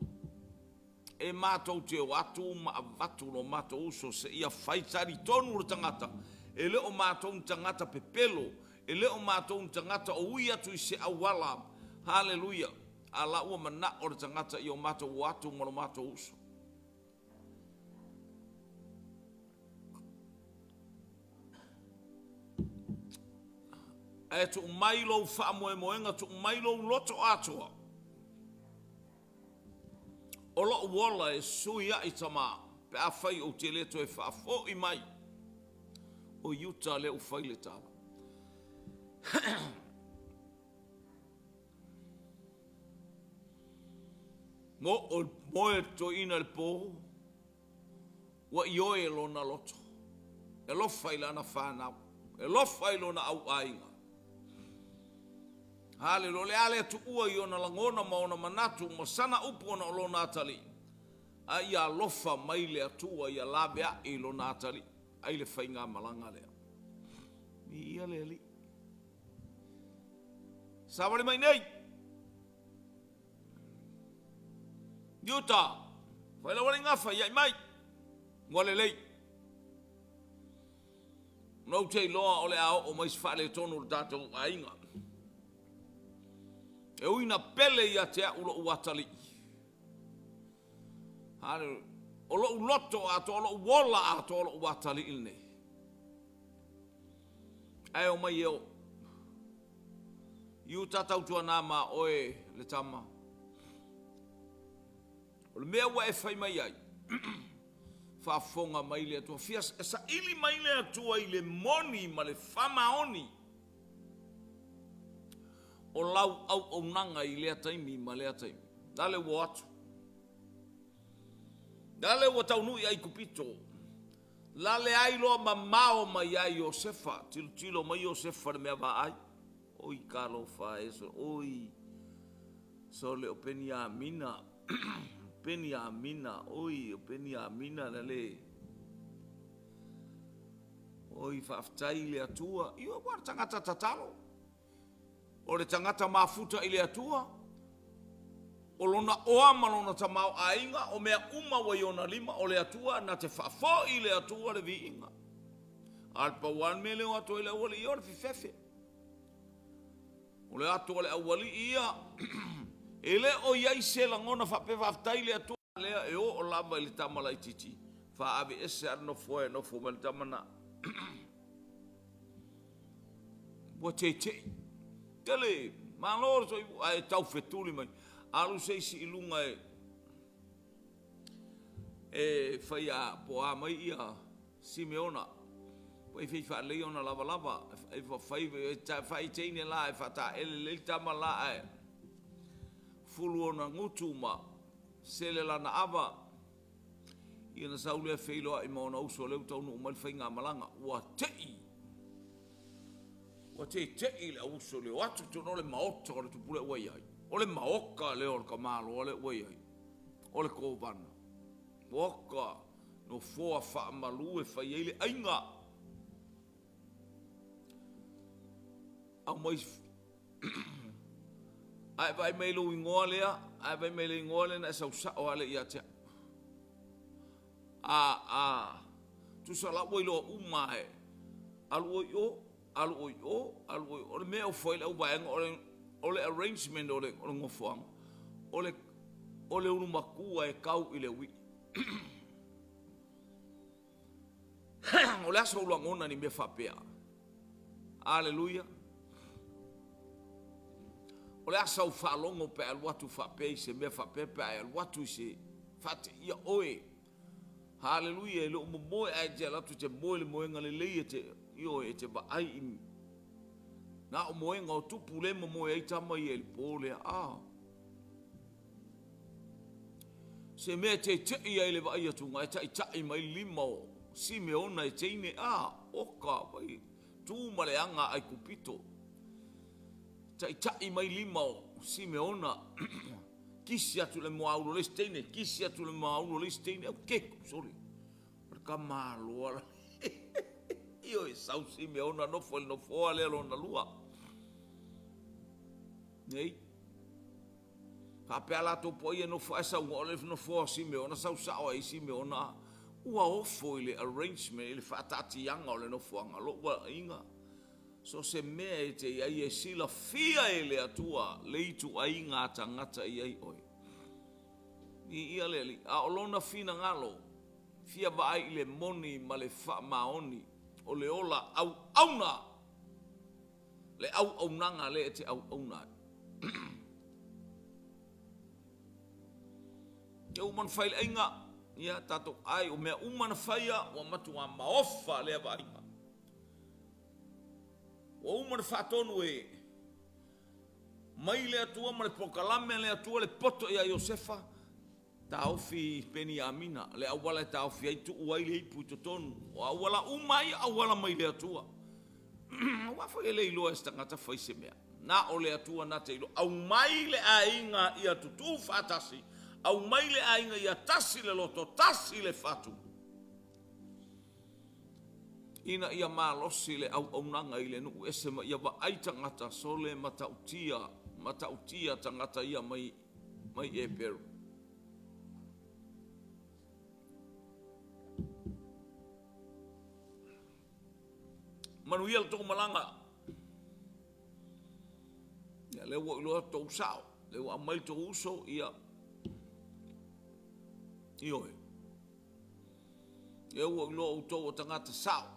e matou te o atu ma avatu lo matou uso seia fai talitonu le tagata, e le o matou ni tagata pepelo, e le o matou ni tagata o ui atu i se auala, haleluia, a la ua manao le tagata ia o matou o atu ma lo matou uso. Ae tuu mai lou faamoemoega, tuu mai lou loto atoa. O lou ola e sui ai tama, pe afai ou te le toe faafoi mai. O Iuta lea ua fai le tala. Mo o moe toeaina i le po, ua ioe lona loto, e alofa i lana fanau, e alofa i lona auaiga. Haleluia, o le a le tuua i ona lagona ma ona manatu ma sana upu ona o lona atalii, a ia alofa mai le Atua ia laveai lona atalii ai le faigamalaga lea. Viia le Alii. Savali mai nei. Iuta, fai lau alii gafa, iai mai. Ua lelei. Ona ou te iloa o le a oo mai se faaletonu o le tatou aiga. E ui na pele ia te au lou atalii. Haleluia. O lou loto atoa, o lou ola atoa, o lou atalii lenei. Ae omai e oo. I uta tautuana ma oe le tama. O le mea ua e fai mai ai, faafofoga mai le Atua, fia saili mai le Atua i le moni ma le faamaoni o lau auaunaga i lea taimi ma lea taimi. Lale ua o atu, lale ua taunuu i Aikupito, lale ailoa mamao mai ai Iosefa, tilotilo mai Iosefa i le mea vaai. Oi talofa e, oi sole o Peniamina, Peniamina, oi o Peniamina na le Oi faafetai i le Atua. Ioe, ua le tagata tatalo. O le tagata mafuta i le Atua, o lona oa ma lona tamaoaiga, o mea uma ua i ona lima, o le Atua na te faafoi i le Atua le viiga. A o le pau lava le mea lea o atu ai le aualii ia o le fefefe. O le ato a le aualii ia, e le o i ai se lagona faapea faafetai i le Atua lea e oo lava i le tama laitiiti, faaave ese lava le nofoa e nofo mai le tama lena. Ua tete'i tele, malo le soifua, ae taufetuli mai, alu se isi i luga e e fai a po o a mai ia Simeona e fia faalelei ona lavalava e fai fai teine la e faataele lelei le tama la ae fulu ona gutu ma sele lana ava ia ona sau lea feiloai ma ona uso lea ua taunuu mai le faigamalaga ua tei ua tete'i le auuso le o atu i totonu o le maota o le tupulaga ua i ai o le maoka lea o le tamaloa lea ua i ai o le kovana Oka, nofoa faamalu e fai ai le aiga. Aumai a e vaai mai i lou igoa lea, a e vaai mai i le igoa lea na e sau sao lava lea ia te au. A, a, tusa la ua iloa uma e alu oe i o, alu oe i o, alu oe i o. O le mea e ofo ai le auvaega o le, o le arrangement o le, o le nofoaga, o le, o le ulumatua e tau i le uii. O le a sou lagona i ni mea faapea? Aleluia. O le a sau faalogo pe a alu atu faapea i se mea faapea pe a e alu atu i se faateia oe. Haleluia, e le o momoe ae te alu atu e te moe le moega lelei e te, ioe, e te vaai i na o moega o tupu lea e momoe ai tama ia i le po lea. Ah. Se mea e tete'i ai le vaai atuga e taitai mai le lima o Simeona e teine a oka vai tu ma le aga a Aikupito taitai mai lima o Simeona kisi atu le moaulu o le isi teine kisi atu le moaulu o le isi teine au ke sole o le tamaloa la ioe sau Simeona nofo i le nofoa lea lona lua nei Faapea latou po ai e nofo ae sau o le nofoa o Simeona sau sao ai Simeona ua ofo i le arrangement i le faataatiaga o le nofoaga lou vaaiga so se mea e te i ai e silafia e le Atua le ituaiga tagata e i ai oe. Viia le Alii. A o lona finagalo fia vaai i le moni ma le faamaoni o le ola auauna le auaunaga lea e te auauna ai. Ia uma ona fai le aiga, ia tatou ai, o mea uma na faia, ua matuā maofa lea vaaiga. Ua uma ona faatonu e mai le Atua ma le polokalame a le Atua le poto ia Iosefa, Taofi Peniamina, le auala e taofi ai tuu ai le ipu i totonu. O auala uma ia, auala mai le Atua. Aua foi e le iloa e se tagata fai se mea. Na o le Atua na te iloa. Aumai le aiga ia tutū faatasi, aumai le aiga ia tasi le loto, tasi le fatu, ina ia malosi le auaunaga i le nuu ese ma ia vaai tagata sole matautia, matautia tagata ia mai mai Eperu. Manuia le tou malaga. Ia, lea ua ou iloa tou sao, lea ua aumai le tou uso, ia, ioe. Lea ua ou iloa outou o tagata sao.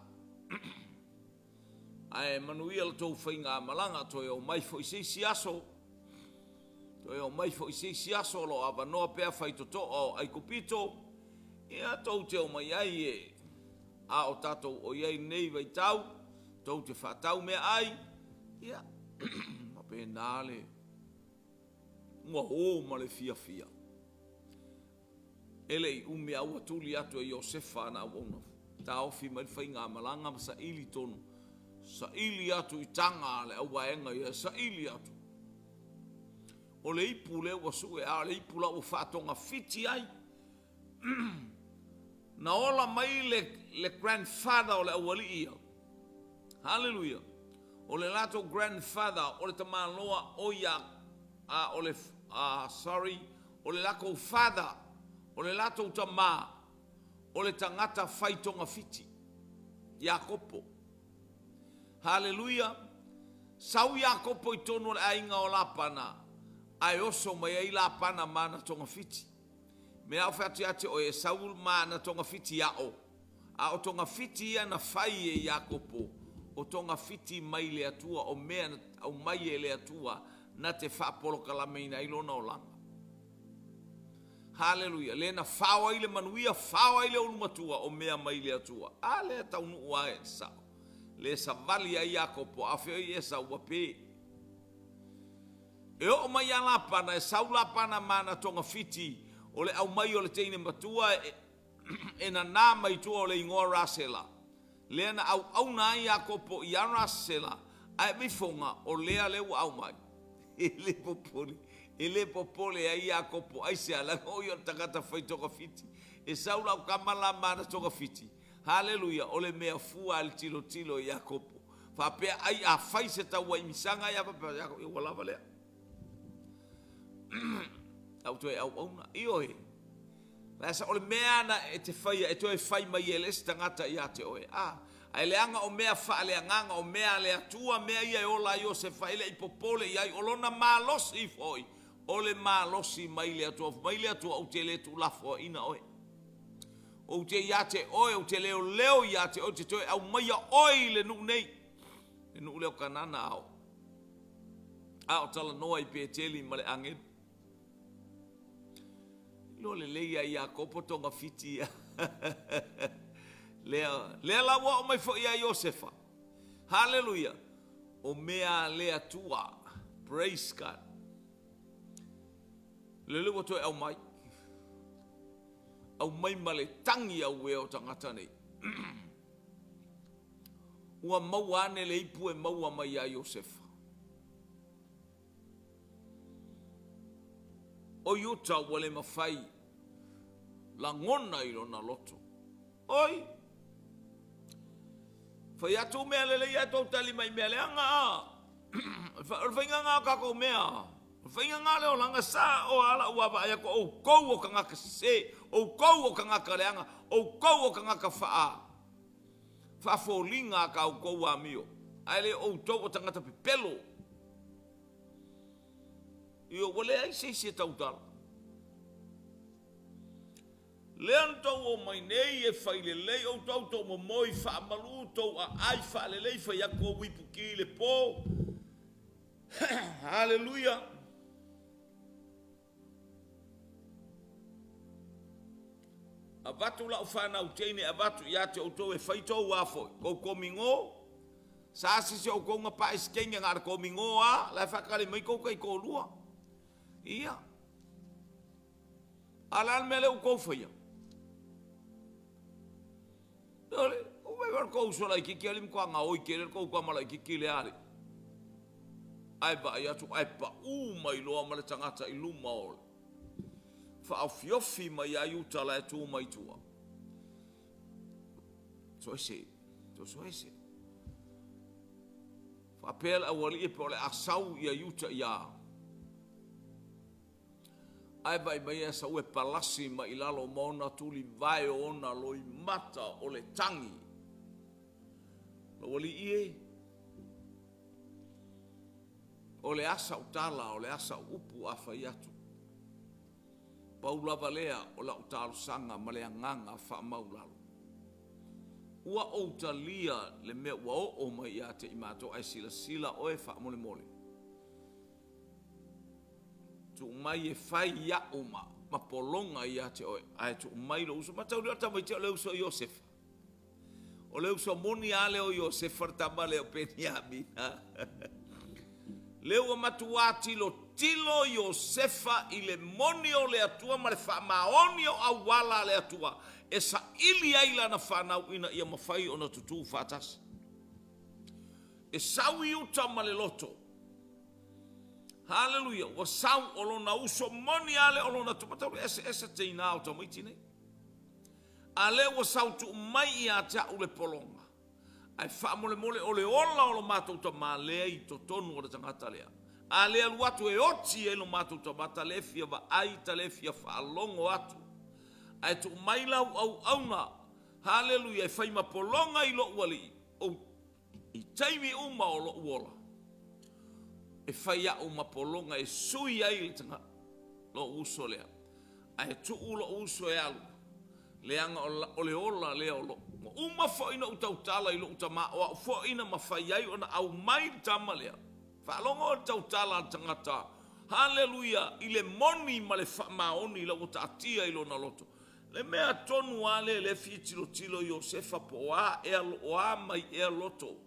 Ae manuia la tou faigamalaga, toe omai foi i se isi aso, toe omai foi i se isi aso o lo o avanoa pea faitotoa o Aikupito, ia tou te omai ai e a o tatou o i ai i lenei vaitau, tou te faatau meaai, ia faapena le ua o ma le fiafia. E le i umi lava ua tuli atu e Iosefa ana auauna, taofi mai le faigamalaga ma saili tonu, saili atu i taga a le auvaega ia, saili atu. O le ipu lea ua sue, a o le ipu la ua faatogafiti ai. Na ola mai le, le grandfather o le aualii ia. Haleluia! O le latou grandfather, o le tamaloa o ia, a, o le, a, sorry, o le latou father, o le latou tama, o le tagata fai togafiti, Iakopo. Haleluia! Sau Iakopo i totonu o le aiga o Lapana, ae oso mai ai Lapana ma ana togafiti. Mea a ou fai atu ia te oe, e sau ma ana togafiti ao, a o togafiti ia na fai e Iakopo, o togafiti mai le Atua, o mea na aumai e le Atua na te faapolokalameina ai lona olaga. Haleluia! Lea na fao ai le manuia, fao ai le ulumatua, o mea mai le Atua. A lea taunuu lava e sao. Le savali ai Iakopo, a o fea o Esau ua pe. E oo mai ia Lapana, e sau Lapana ma ana togafiti, o le aumai o le teine matua e, e nanā mai tua o le igoa Rasela, lea na auauna ai Iakopo iā Rasela, ae vaifoga o Lea lea ua aumai. E le popole, e le popole ai Iakopo, aisea? Leaga o ia o le tagata fai togafiti. E sau lau tama la ma ana togafiti, Haleluia, o le mea fua a le tilotilo i Iakopo. Faapea ai a fai se tauaimisaga ia faapea Iakopo, ia ua lava lea. Lau toe auauna. Ioe. O le mea ana e te faia e toe fai mai e le isi tagata ia te oe. A, ae leaga o mea faaleagaga, o mea a le Atua, mea ia e ola ai Iosefa, e le i popole i ai, o lona malosi foi, o le malosi mai le Atua. Fai mai le Atua, ou te le tuulafoaiina oe. Ou te ia te oe, ou te leoleo ia te oe, ou te toe aumaia oe i le nuu nei, le nuu lea o Kanana a o, a o talanoa i Peteli ma le agelu. Iloa lelei ia Iakopo togafiti ia. lea, lea la ua oo mai foi ia Iosefa. Haleluia! O mea a le Atua. Praise God. Lele ua toe aumai. Aumai ma le tagi auē o tagata nei. Ua maua ane le ipu e maua mai iā Iosefa. O Iuta ua le mafai lagona i lona loto. Oi! Fai atu mea lelei ae tou tali mai mea leaga. O le faiga lena o tatou mea. O le faiga lena o le olaga sa o a lau vaavaai atu, o outou o tagata sese, outou o tagata leaga, outou o tagata faa faafoliga a ka outou amio, ae le outou o tagata pepelo. Io, ua leai se isi e tautala. Lea na tou omai nei e fai lelei outou, tou momoi faamalu, tou aai faalelei, fai atu ou ipuki i le po. Haleluia! Avatu lau fanau teine avatu ia te outou e fai tou a foi, tou komigo. Sa se se outou na pae se teine na o le komigo a, la e faatali mai tou taitoalua. Ia. A o le a le mea lea ua tou faia? Ua fai le tou uso laitiiti alii matua gaoi tele le tou tama laitiiti lea alii. Ae vaai atu ae pau mai loa ma le tagata i luma o le faaofiofi mai ia Iuta la e tu mai tua. Toese, toese. Faapea le aualii pe o le a sau ia Iuta ia Ae vaai mai Esauu e palasi mai i lalo ma ona tulivae o ona loimata o le tagi. Lou alii e, o le a sau tala, o le a sau upu a fai atu? Pau lava lea o lau talosaga ma le agaga faamaualalo. Ua ou talia le mea ua oo mai ia te i matou, ae silasila oe faamolemole. Tuu mai e fai iaʻu ma, ma pologa ia te oe, ae tuu mai lou uso. Mataulia o le tamaitiiti o le uso o Iosefa. O le uso moni lava lea o Iosefa le tama lea o Peniamina. Lea ua matuā tilotilo Iosefa i le moni o le Atua ma le faamaoni o auala a le Atua e saili ai lana fanau ina ia mafai ona tutū faatasi. E sau i uta ma le loto. Haleluia! Ua sau o lona uso moni lava lea o lona tau eseese teinā o tamaiti nei. A lea ua sau tuu mai ia te au le pologa, ae faamolemole o le ola o lo matou tama lea i totonu o le tagata lea. A le alu atu e oti ai lo matou tama, ta le fia vaai, ta le fia faalogo atu. Ae tuu mai lau auauna, haleluia, e fai ma pologa i lou alii, ou I taimi uma o loʻu ola, e fai aʻu ma pologa e sui ai le tagata, loʻu uso lea, ae tuu loʻu uso e alu, leaga o le ola lea o loʻu. Ua uma foi ona ou tautala i loʻu tama, o aʻu foi na mafai ai ona aumai le tama lea. Faalogo i le tautala a le tagata, haleluia, i le moni ma le faamaoni la ua taatia i lona loto. Le mea tonu lava lea lea e fia tilotilo Iosefa po o a ea o a mai ea loto.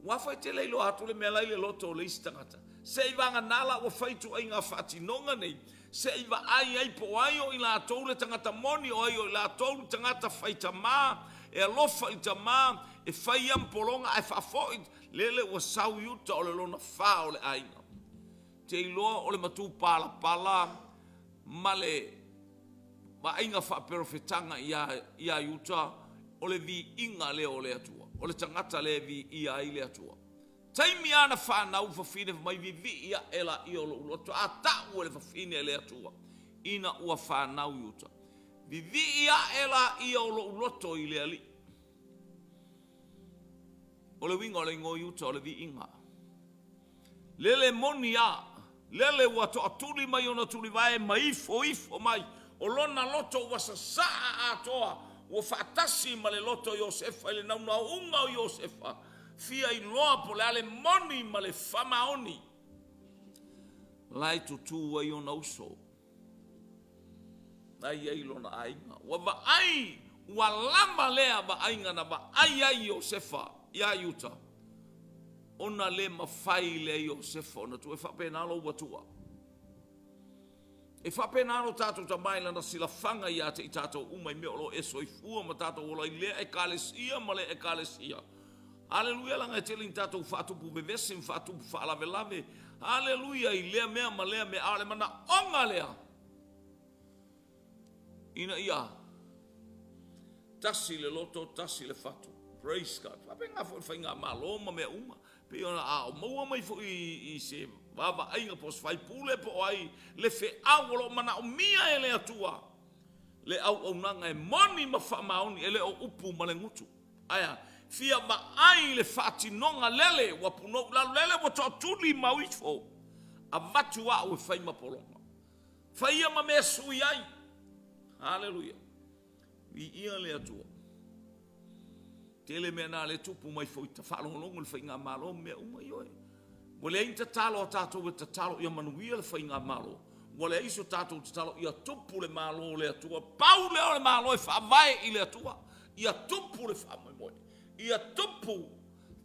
Aua foi e te le iloa atu le mea la i le loto o le isi tagata. Se i vagana la ua fai ituaiga faatinoga nei, se i vaai ai po o ai o i latou le tagata moni, o ai o i latou le tagata faitama, e alofa i le tama, e fai ia ma pologa ae faafoi lele ua sau i uta o le lona fa o le aiga. Te iloa o le matupalapala ma le vaaiga faaperofetaga ia, ia Iuta, o le viiga lea o le Atua, o le tagata lea e viia ai le Atua. Taimi lava na fanau le fafine fai mai vivii aʻe laia o loʻu loto, a taʻu e le fafine e le Atua ina ua fanau Iuta. Vivii aʻe laia o loʻu loto i le Alii. O le uiga o le igoa Iuta o le viiga. Lele moni a, lele ua toatuli mai ona tulivae ma ifo ifo mai, o lona loto ua sasaa atoa, ua faatasi ma le loto o Iosefa i le naunauga o Iosefa, fia iloa po o le a le moni ma le faamaoni la e tutū ai ona uso. Na i ai lona aiga. Ua vaai, ua lava lea vaaiga na vaai ai Iosefa iā Iuta, ona le mafai lea Iosefa ona tuu. E faapena lou Atua. E faapena lo tatou Tama i lana silafaga ia te i tatou uma i mea o lo o e soifua ma tatou ola i lea Ekalesia ma lea Ekalesia. Aleluia, leaga e tele ni tatou faatupu vevesi ma faatupu faalavelave. Aleluia, i lea mea ma lea mea, a o le manaoga lea ina ia tasi le loto, tasi le fatu. Praise God. Faapena foi le faigamalo ma mea uma. Pei ona a o maua mai foi i se vaavaaiga po o se faipule po o ai le feau o lo o manaomia e le Atua le auaunaga e moni ma faamaoni, e le o upu ma le gutu. Ae fia vaai i le faatinoga lele ua punou i lalo, lele ua toatuli mau ifo, avatu au e fai ma pologa. Fai ia ma mea sui ai. Haleluia. Viia le Atua. Tele mea na le tupu mai foi ta faalogologo i le faigamalo ma mea uma, ioe. Ua leai ni tatalo a tatou e tatalo ia manuia le faigamalo. Ua leai so tatou tatalo ia tupu le Malo o le Atua. Pau lea o le Malo e faavae i le Atua. Ia tupu le faamoemoe. Ia tupu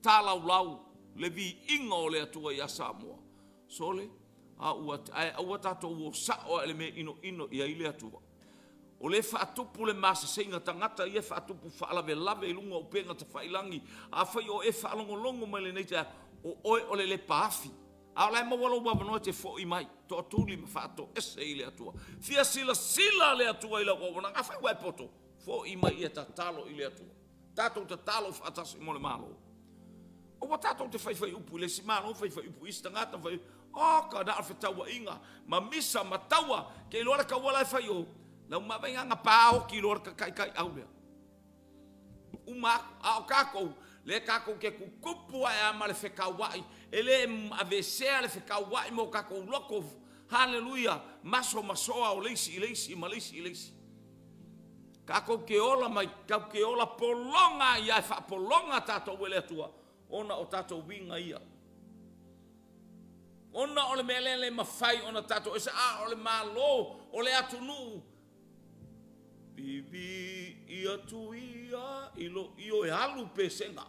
talaulau le viiga o le Atua ia Samoa. Sole, a ua, ae aua tatou o sao lava i le mea e inoino i ai le Atua. O lea e faatupu le maseseiga tagata ia e faatupu faalavelave i luga o upega tafailagi. Afai o e faalogologo mai lenei taeao, o oe o le lepa afi. A o la e maua lou avanoa e te foi mai, toatuli ma faatoese i le Atua. Fia silasila le Atua i lau auaunaga. Afai ua e poto, foi mai ia tatalo i le Atua. Tatou tatalo faatasi mo le Malo. Aua tatou te faifai upu i le isi Malo, faifai upu i isi tagata, fai, oka, na o le fetauaiga, ma misa, ma taua, ke iloa le taua la e fai o, lau mavaingana paoki loa le takaikaiau lea. Uma aku, a o tatou, lea tatou te tutupu ae a ma le fetauai, e le avesea le fetauai ma o tatou loto, haleluia, masomasoa o le isi i le isi ma le isi i le isi. Tatou te ola mai, tatou te ola pologa ai lava, e faapologa tatou e le Atua ona o tatou uiga ia. Ona o le mea lea e le mafai ona tatou ese, a o le Malo, o le atunuu, Vivii atu ia i lo ioe, alu pesega.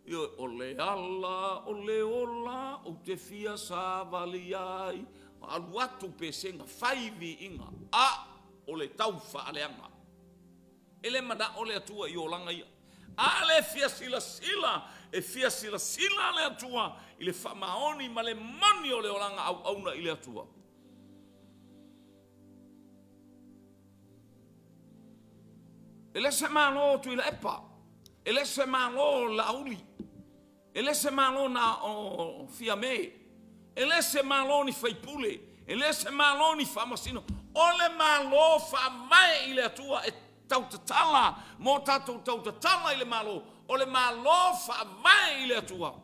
Ioe, o le ala o le ola ou te fia savali ai, alu atu pesega, fai viiga, a o le taufaaleaga. E le manao le Atua i olaga ia. A le fia silasila, e fia silasila le Atua i le faamaoni ma le moni o le olaga auauna i le Atua. E le se Malo o Tuilaepa, e le se Malo o Laauli, e le se Malo na o Fiame, e le se Malo o ni faipule, e le se Malo o ni faamasino, o le Malo faavae i le Atua e tautatala mo tatou tautatala i le Malo, o le Malo faavae i le Atua.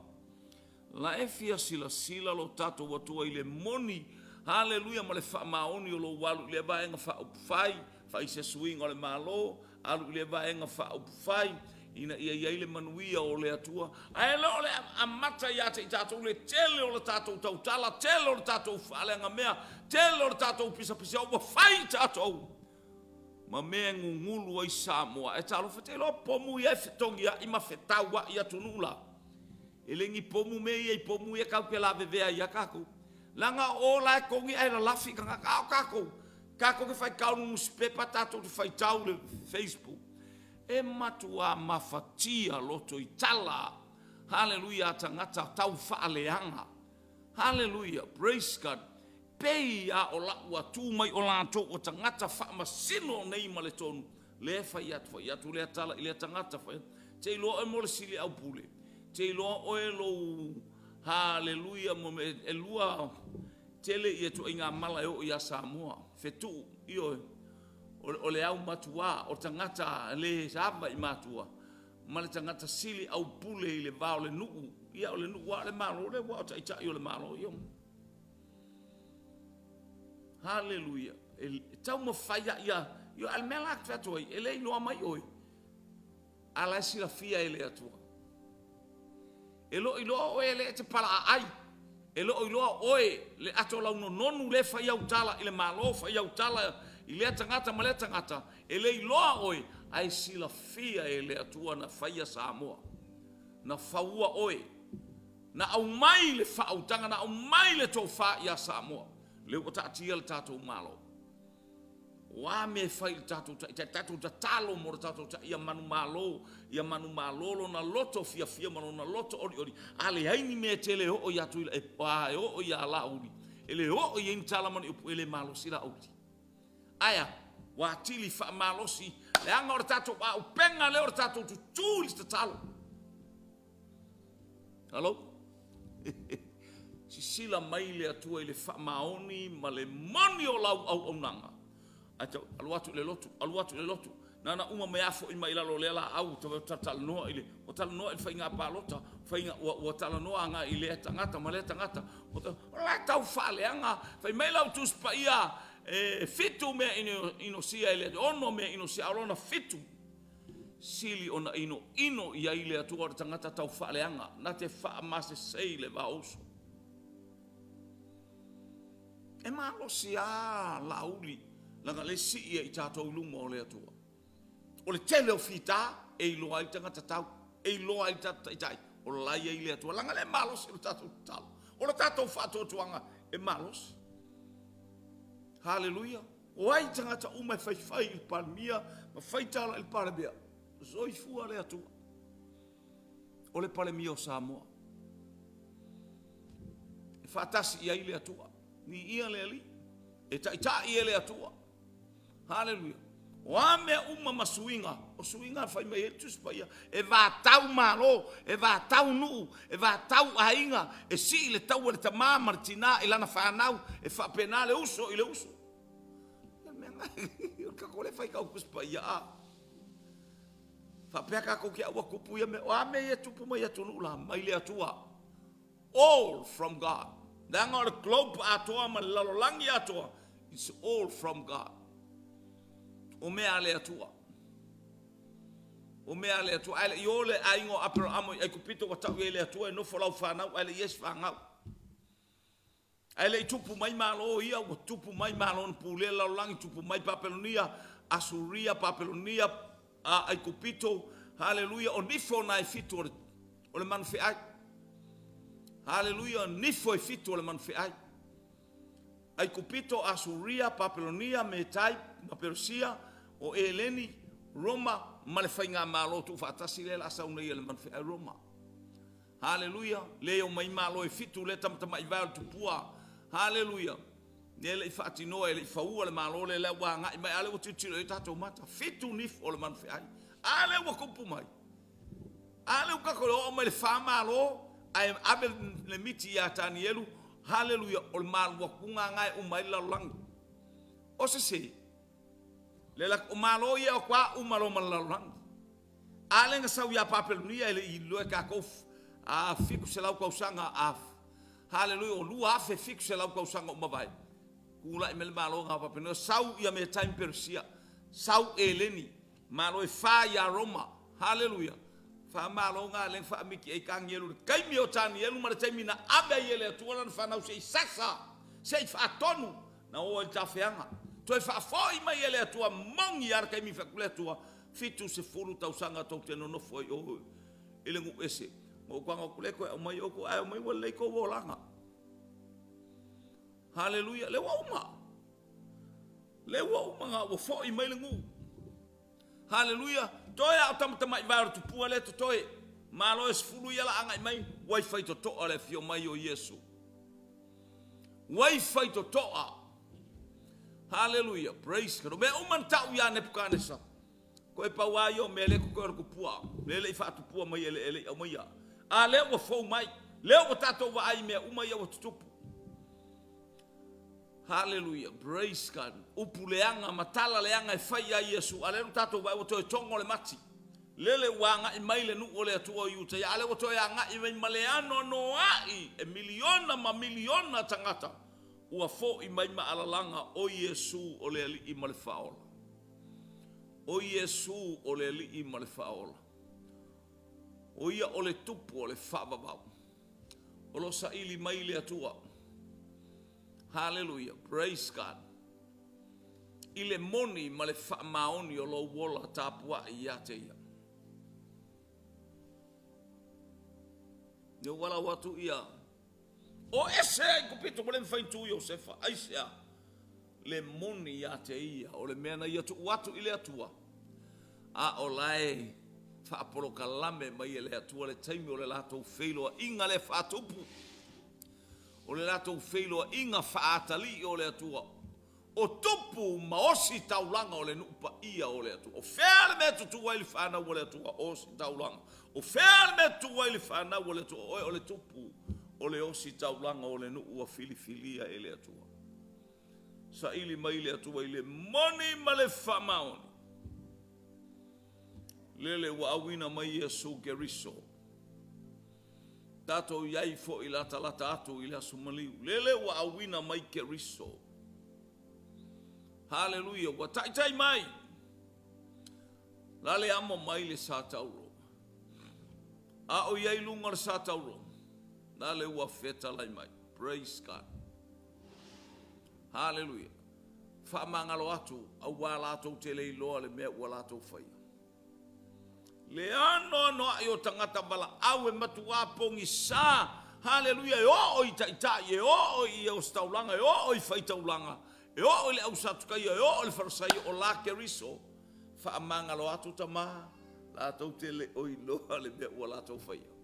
La e fia silasila lo tatou Atua i le moni, haleluia, ma le faamaoni o lou alu i lea vaega faaupufai, fai se suiga o le Malo, alu i lea vaega faaupufai ina ia i ai le manuia o le Atua. Ae le o le amata ia te i tatou le tele o le tatou tautala, tele o le tatou faaleagamea, tele o le tatou pisapisa ua fai tatou ma mea e gugulu ai Samoa. Ae talofa, te iloa pomu ia e fetogiai ma fetauai atunuu la. E le ni pomu mea ia i pomu ia tatou te lavevea ai lava tatou. Leaga o o la e togi ae lalafi tagata, a o tatou, tatou te faitau i le nusipepa, tatou te faitau i le Facebook. E matua mafatia loto i tala, haleluia, a tagata taufaaleaga. Haleluia, praise God. Pei lava o lau ua tu mai o latou o tagata faamasino nei ma le tonu, lea e fai atu, fai atu lea tala i lea tagata, fai atu. Te iloa oe mo le sili aupule, te iloa oe lou haleluia mo me e lua tele ia ituaiga mala e oo ia Samoa, fetuu, ioe, o le aumatua, o tagata le ava i matua, ma le tagata sili aupule i le va o le nuu. Ia o le nuu lava o le Malo lea, aua o taitai o le Malo. Ia, haleluia, e taumafai lava ia, a o le mea la ou te fai atu ai, e le iloa mai oe, a la e silafia e le Atua. E le o iloa oe lea e te palaaai, e le o iloa oe le ato launononu lea e fai au tala i le Malo, fai au tala i lea tagata ma lea tagata, e le iloa oe, ae silafia e le Atua na faia Samoa, na faua oe, na aumai le faautaga, na aumai le tofa ia Samoa. Lea ua taatia le tatou Malo. O a mea e fai i le tatou taitai, tatou tatalo mo le tatou taitai ia manumalo, ia manumalo lona loto fiafia ma lona loto olioli, a leai ni mea e tele e oo ia Tuilaepa, e oo ia Laauli, e le oo i ai ni tala ma ni upu, e le malosi Laauli. Ae a? Ua atili faamalosi, leaga o le tatou auupega lea o le tatou tutū i le tatalo. Hello? Sisila mai le Atua i le faamaoni ma le moni o lau auaunaga. Ae tau alu atu i le lotu, alu atu i le lotu. Na ona uma mai lava foi mai lalo o lea laau, ua talanoa i le, ua talanoa i le faiga palota, faiga, ua, ua talanoa agai i lea tagata ma lea tagata. O la e tau faaleaga, fai mai lau Tusi Paia, e fitu mea inosia e le, ono mea inosia, a o lona fitu, sili ona inoino i ai le Atua o le tagata taufaaleaga, na te faamasesei le vaouso. E malosi lava Laauli, leaga o lea e sii e i tatou i luma o le Atua. O le tele o fita e iloa ai le tagata tau, e iloa ai le tatou taitai, o la e i ai le Atua. Leaga o lea e malosi le tatou tatalo, o le tatou faatuatuaga e malosi. Haleluia! O ai tagata uma e faifai i le Palemia ma fai tala i le Palemia? Soifua le Atua. O le Palemia o Samoa. E faatasi i ai le Atua. Viia le Alii. E taitai e le Atua. Haleluia. O a mea uma ma suiga, o suiga e fai mai ai le Tusi Paia, e vatau malo, e vatau nuu, e vatau aiga, e sii le taua i le tama ma le tina i lana fanau, e faapena le uso i le uso. O le mea lena, o le tatou lea faitau Tusi Paia, a faapea tatou te aua tupu ia mea, o a mea ia e tupu mai atunuu la, mai le Atua. All from God. Leaga o le globe atoa ma le lalolagi atoa, it's all from God. O mea a le Atua. O mea a le Atua. Ae le i o le aiga o Aperaamo i Aikupito ua tau i ai e le Atua e nofo lau fanau ae le i i ai se fanau. Ae le i tupu mai Malo ia, ua tupu mai Malo na pulea le lalolagi, tupu mai Papelonia, Asuria, Papelonia, Aikupito, haleluia, o nifo na e fitu o le manufeai. Haleluia, nifo e fitu o le manufeai. Aikupito, Asuria, Papelonia, Metai ma Peresia, o Eleni, Roma ma le faigamalo tuufaatasi lea o le a sau nei e le manufeai Roma. Haleluia! Lea e omai Malo e fitu lea e tamatamai vae o le tupua. Haleluia! Lea e le i faatinoa, e le i faua le Malo lea, lea ua agai mai, a lea ua tilotilo i ai tatou mata. Fitu nifo o le manufeai. A lea ua tupu mai. A lea ua tatou oo mai le fa Malo, ae ave le miti ia Tanielu. Haleluia! O le maluatuga lena e uma ai le lalolagi. O sese. Le o Malo ia o toa uma loa ma le lalolagi. A lea na sau ia Papelonia e le i iloa e tatou a 700 tausaga a haleluia o 2700 tausaga ua mavae tulai mai le Malo na o Papelonia sau ia Metai ma Peresia sau Eleni Malo e fa ia Roma haleluia fa Malo na lea na faamiti ai Tanielu i le taimi o Tanielu ma le taimi na ave ai e le Atua lana fanau se i sasa se i faatonu na o ai i le tafeaga toe faafoi mai e le Atua moni a le taimi fai atu le Atua 70 tausaga tou te nonofo ai o i le nuu ese. Na ou tago atu lea toe aumai outou, ae omai ua lelei tou olaga. Haleluia, lea ua uma. Lea ua uma na ua foi mai le nuu. Haleluia, toe a o tamatamai vae o le tupua lea totoe. Malo e sefulu ia la agai mai, ua i faitotoa le afio mai o Iesu. Ua i faitotoa. Haleluia, praise God. O mea uma na tau ia Nepukanesa. Toe pau lava ia o mea lea e totoe o le tupua, lea e le i faatupua mai e le i aumaia. A lea ua fou mai, lea ua tatou vaai i mea uma ia ua tutupu. Haleluia, praise God. Upu leaga ma tala leaga e fai ia Iesu, a lea ua tatou vaai ua toe togo le mati. Lele ua agai mai le nuu o le Atua o Iutaia, a lea ua toe agai mai ma le anoanoai e miliona ma miliona tagata ua foi mai ma alalaga o Iesu o le Alii ma le Faaola. O Iesu o le Alii ma le Faaola. O ia o le Tupu o le faavavau. O lo o saili mai le Atua. Haleluia. Praise God. I le moni ma le faamaoni o lou ola tapuai ia te ia. Ne ua lau atu ia O ese Aikupito ua le mafai ona tu Iosefa. Aisea? Le moni ia te ia o le mea na ia tuu atu i le Atua, a o la e faapolokalame mai e le Atua le taimi o le latou feiloaiga lea faatupu, o le latou feiloaiga faaatali'i o le Atua. O tupu ma ositaulaga o le nuu paia o le Atua. O fea le mea e tutu ai le fanau a le Atua? Ositaulaga. O fea le mea e tutu ai le fanau a le Atua? Oe o le tupu o le ositaulaga o le nuu ua filifilia e le Atua. Saili mai le Atua i le moni ma le faamaoni. Lele ua auina mai Iesu Keriso. Tatou i ai foi latalata atu i le aso maliu. Lele ua auina mai Keriso. Haleluia, ua taitai mai. La le amo mai le sa tauro. A o i ai luga o le sa tauro, la le ua fetalai mai. Praise God. Haleluia. Faamagalo atu, auā latou te le iloa le mea ua latou faia. Le anoanoai o tagata valaau e matuā pogisa, haleluia, e oo i taitai, e oo i ositaulaga, e oo i faitaulaga, e oo i le au Satukaio, e oo i le Farisaio, o la Keriso, faamagalo atu tama, latou te le o iloa le mea ua latou faia.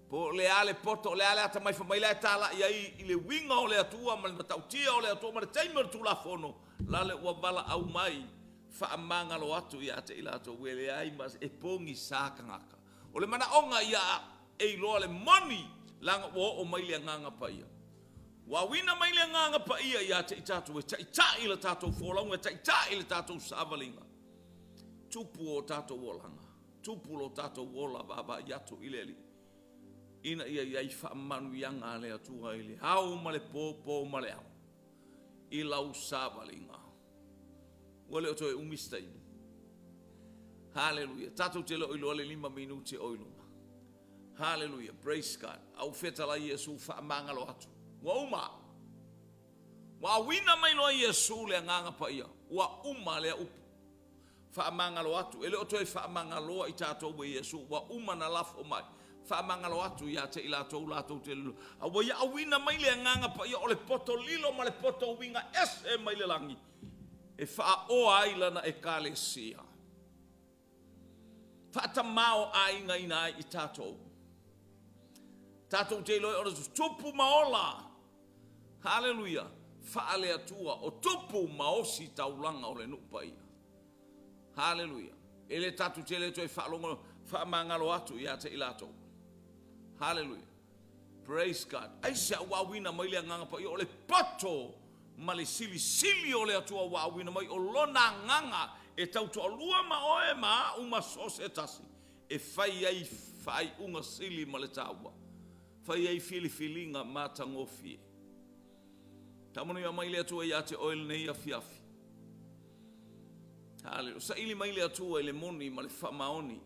Po o le a le poto, o le a le atamai fai mai la e talai ai i le uiga o le Atua ma le matautia o le Atua ma le taimi o le Tulafono, lale ua valaau mai, faamagalo atu ia te i latou e leai ma e pogisa tagata. O le manaoga ia e iloa le moni leaga ua oo mai le Agaga Paia. Ua auina mai le Agaga Paia ia te i tatou e taitai le tatou folauga, e taitai le tatou savaliga. Tupu o tatou olaga. Tupu lo tatou ola vaavaai atu i le Alii, ina ia i ai faamanuiaga a le Atua i le ao ma le po, po ma le ao, i lau savaliga. Ua le o toe umi se taimi. Haleluia. Tatou te le o iloa le 5 minute o i luma. Haleluia. Praise God. A ua fetalai Iesu faamagalo atu. Ua uma. Ua auina mai loa Iesu le Agaga Paia. Ua uma lea upu. Faamagalo atu. E le o toe faamagaloa i tatou e Iesu. Ua uma na lafo mai. Faamagalo atu ia te i latou latou te lilo. A ua ia auina mai le Agaga Paia o le poto lilo ma le poto uiga ese mai le lagi e faaoa ai lana ekalesia. Faatamaoaigaina ai i tatou. Tatou te iloa o le tupu ma ola. Haleluia. Faale-Atua o tupu ma osi taulaga o le nuu paia. Haleluia. E le tatou te le toe faalogo faamagalo atu ia te i latou. Haleluia. Praise God. Aisea ua auina mai le Agaga Paia o le poto ma le silisili o le Atua ua auina mai o Lona Agaga e tautoalua ma oe ma a'u ma so o se tasi e fai ai faaiuga sili ma le taua, fai ai filifiliga matagofie. Faamanuia mai le Atua ia te oe lenei afiafi. Haleluia. Saili mai le Atua i le moni ma le faamaoni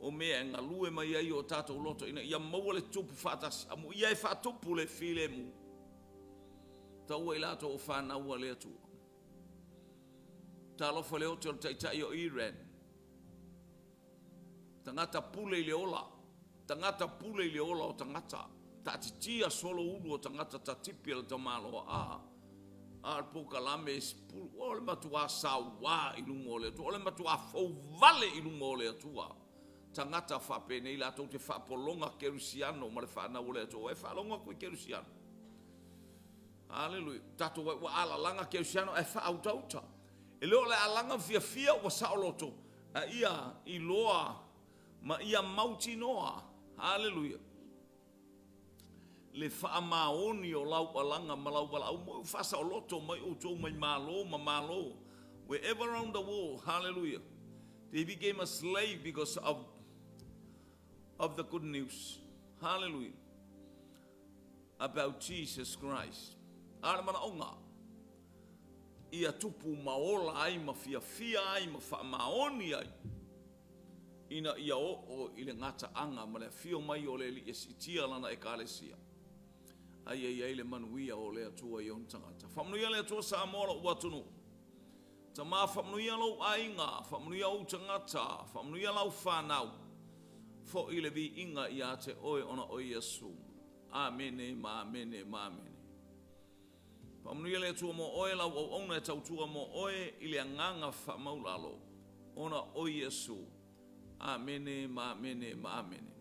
o mea e galue mai ai o tatou loto ina ia maua le tupu faatasi. Amuia e faatupu le filemu. Taua i latou o fanau a le Atua. Talofa le ote o le taitai o Iran. Tagata pule i le ola. Tagata pule i le ola o tagata. Taatitia solo ulu o tagata tatipi a le tamaloa. A, a o le polokalame e sipulu. O le matuā sauā i luma o le Atua. O le matuā fouvale i luma o le Atua. Tagata faapenei latou te faapologa kerisiano ma le fanau o le Atua. Ua e faalogo atu i kerisiano? Aleluia. Tatou vaai ua alalaga kerisiano ae faautauta. E le o le alaga fiafia ua saoloto, a ia iloa ma ia mautinoa. Aleluia. Le faamaoni o lau alaga ma lau valaau mo ua faasaoloto mai outou mai malo ma malo. Wherever around the world, hallelujah. They became a slave because of the good news. Hallelujah. About Jesus Christ. A le manaoga, ia tupu ma ola ai ma fiafia ai ma faamaoni ai ina ia oo i le gataaga ma le afio mai o le Alii e siitia lana ekalesia. Ai ai ai le manuia o le Atua i ona tagata. Faamanuia le Atua Samoa lou atunuu. Tama faamanuia lou aiga, faamanuia ou tagata, faamanuia lau fanau. Foi le viiga ia te oe ona o Iesu. Amene ma amene ma amene. Faamanuia le Atua mo oe lau auauna e tautua mo oe i le agaga faamaulalo ona o Iesu. Amene ma amene ma amene.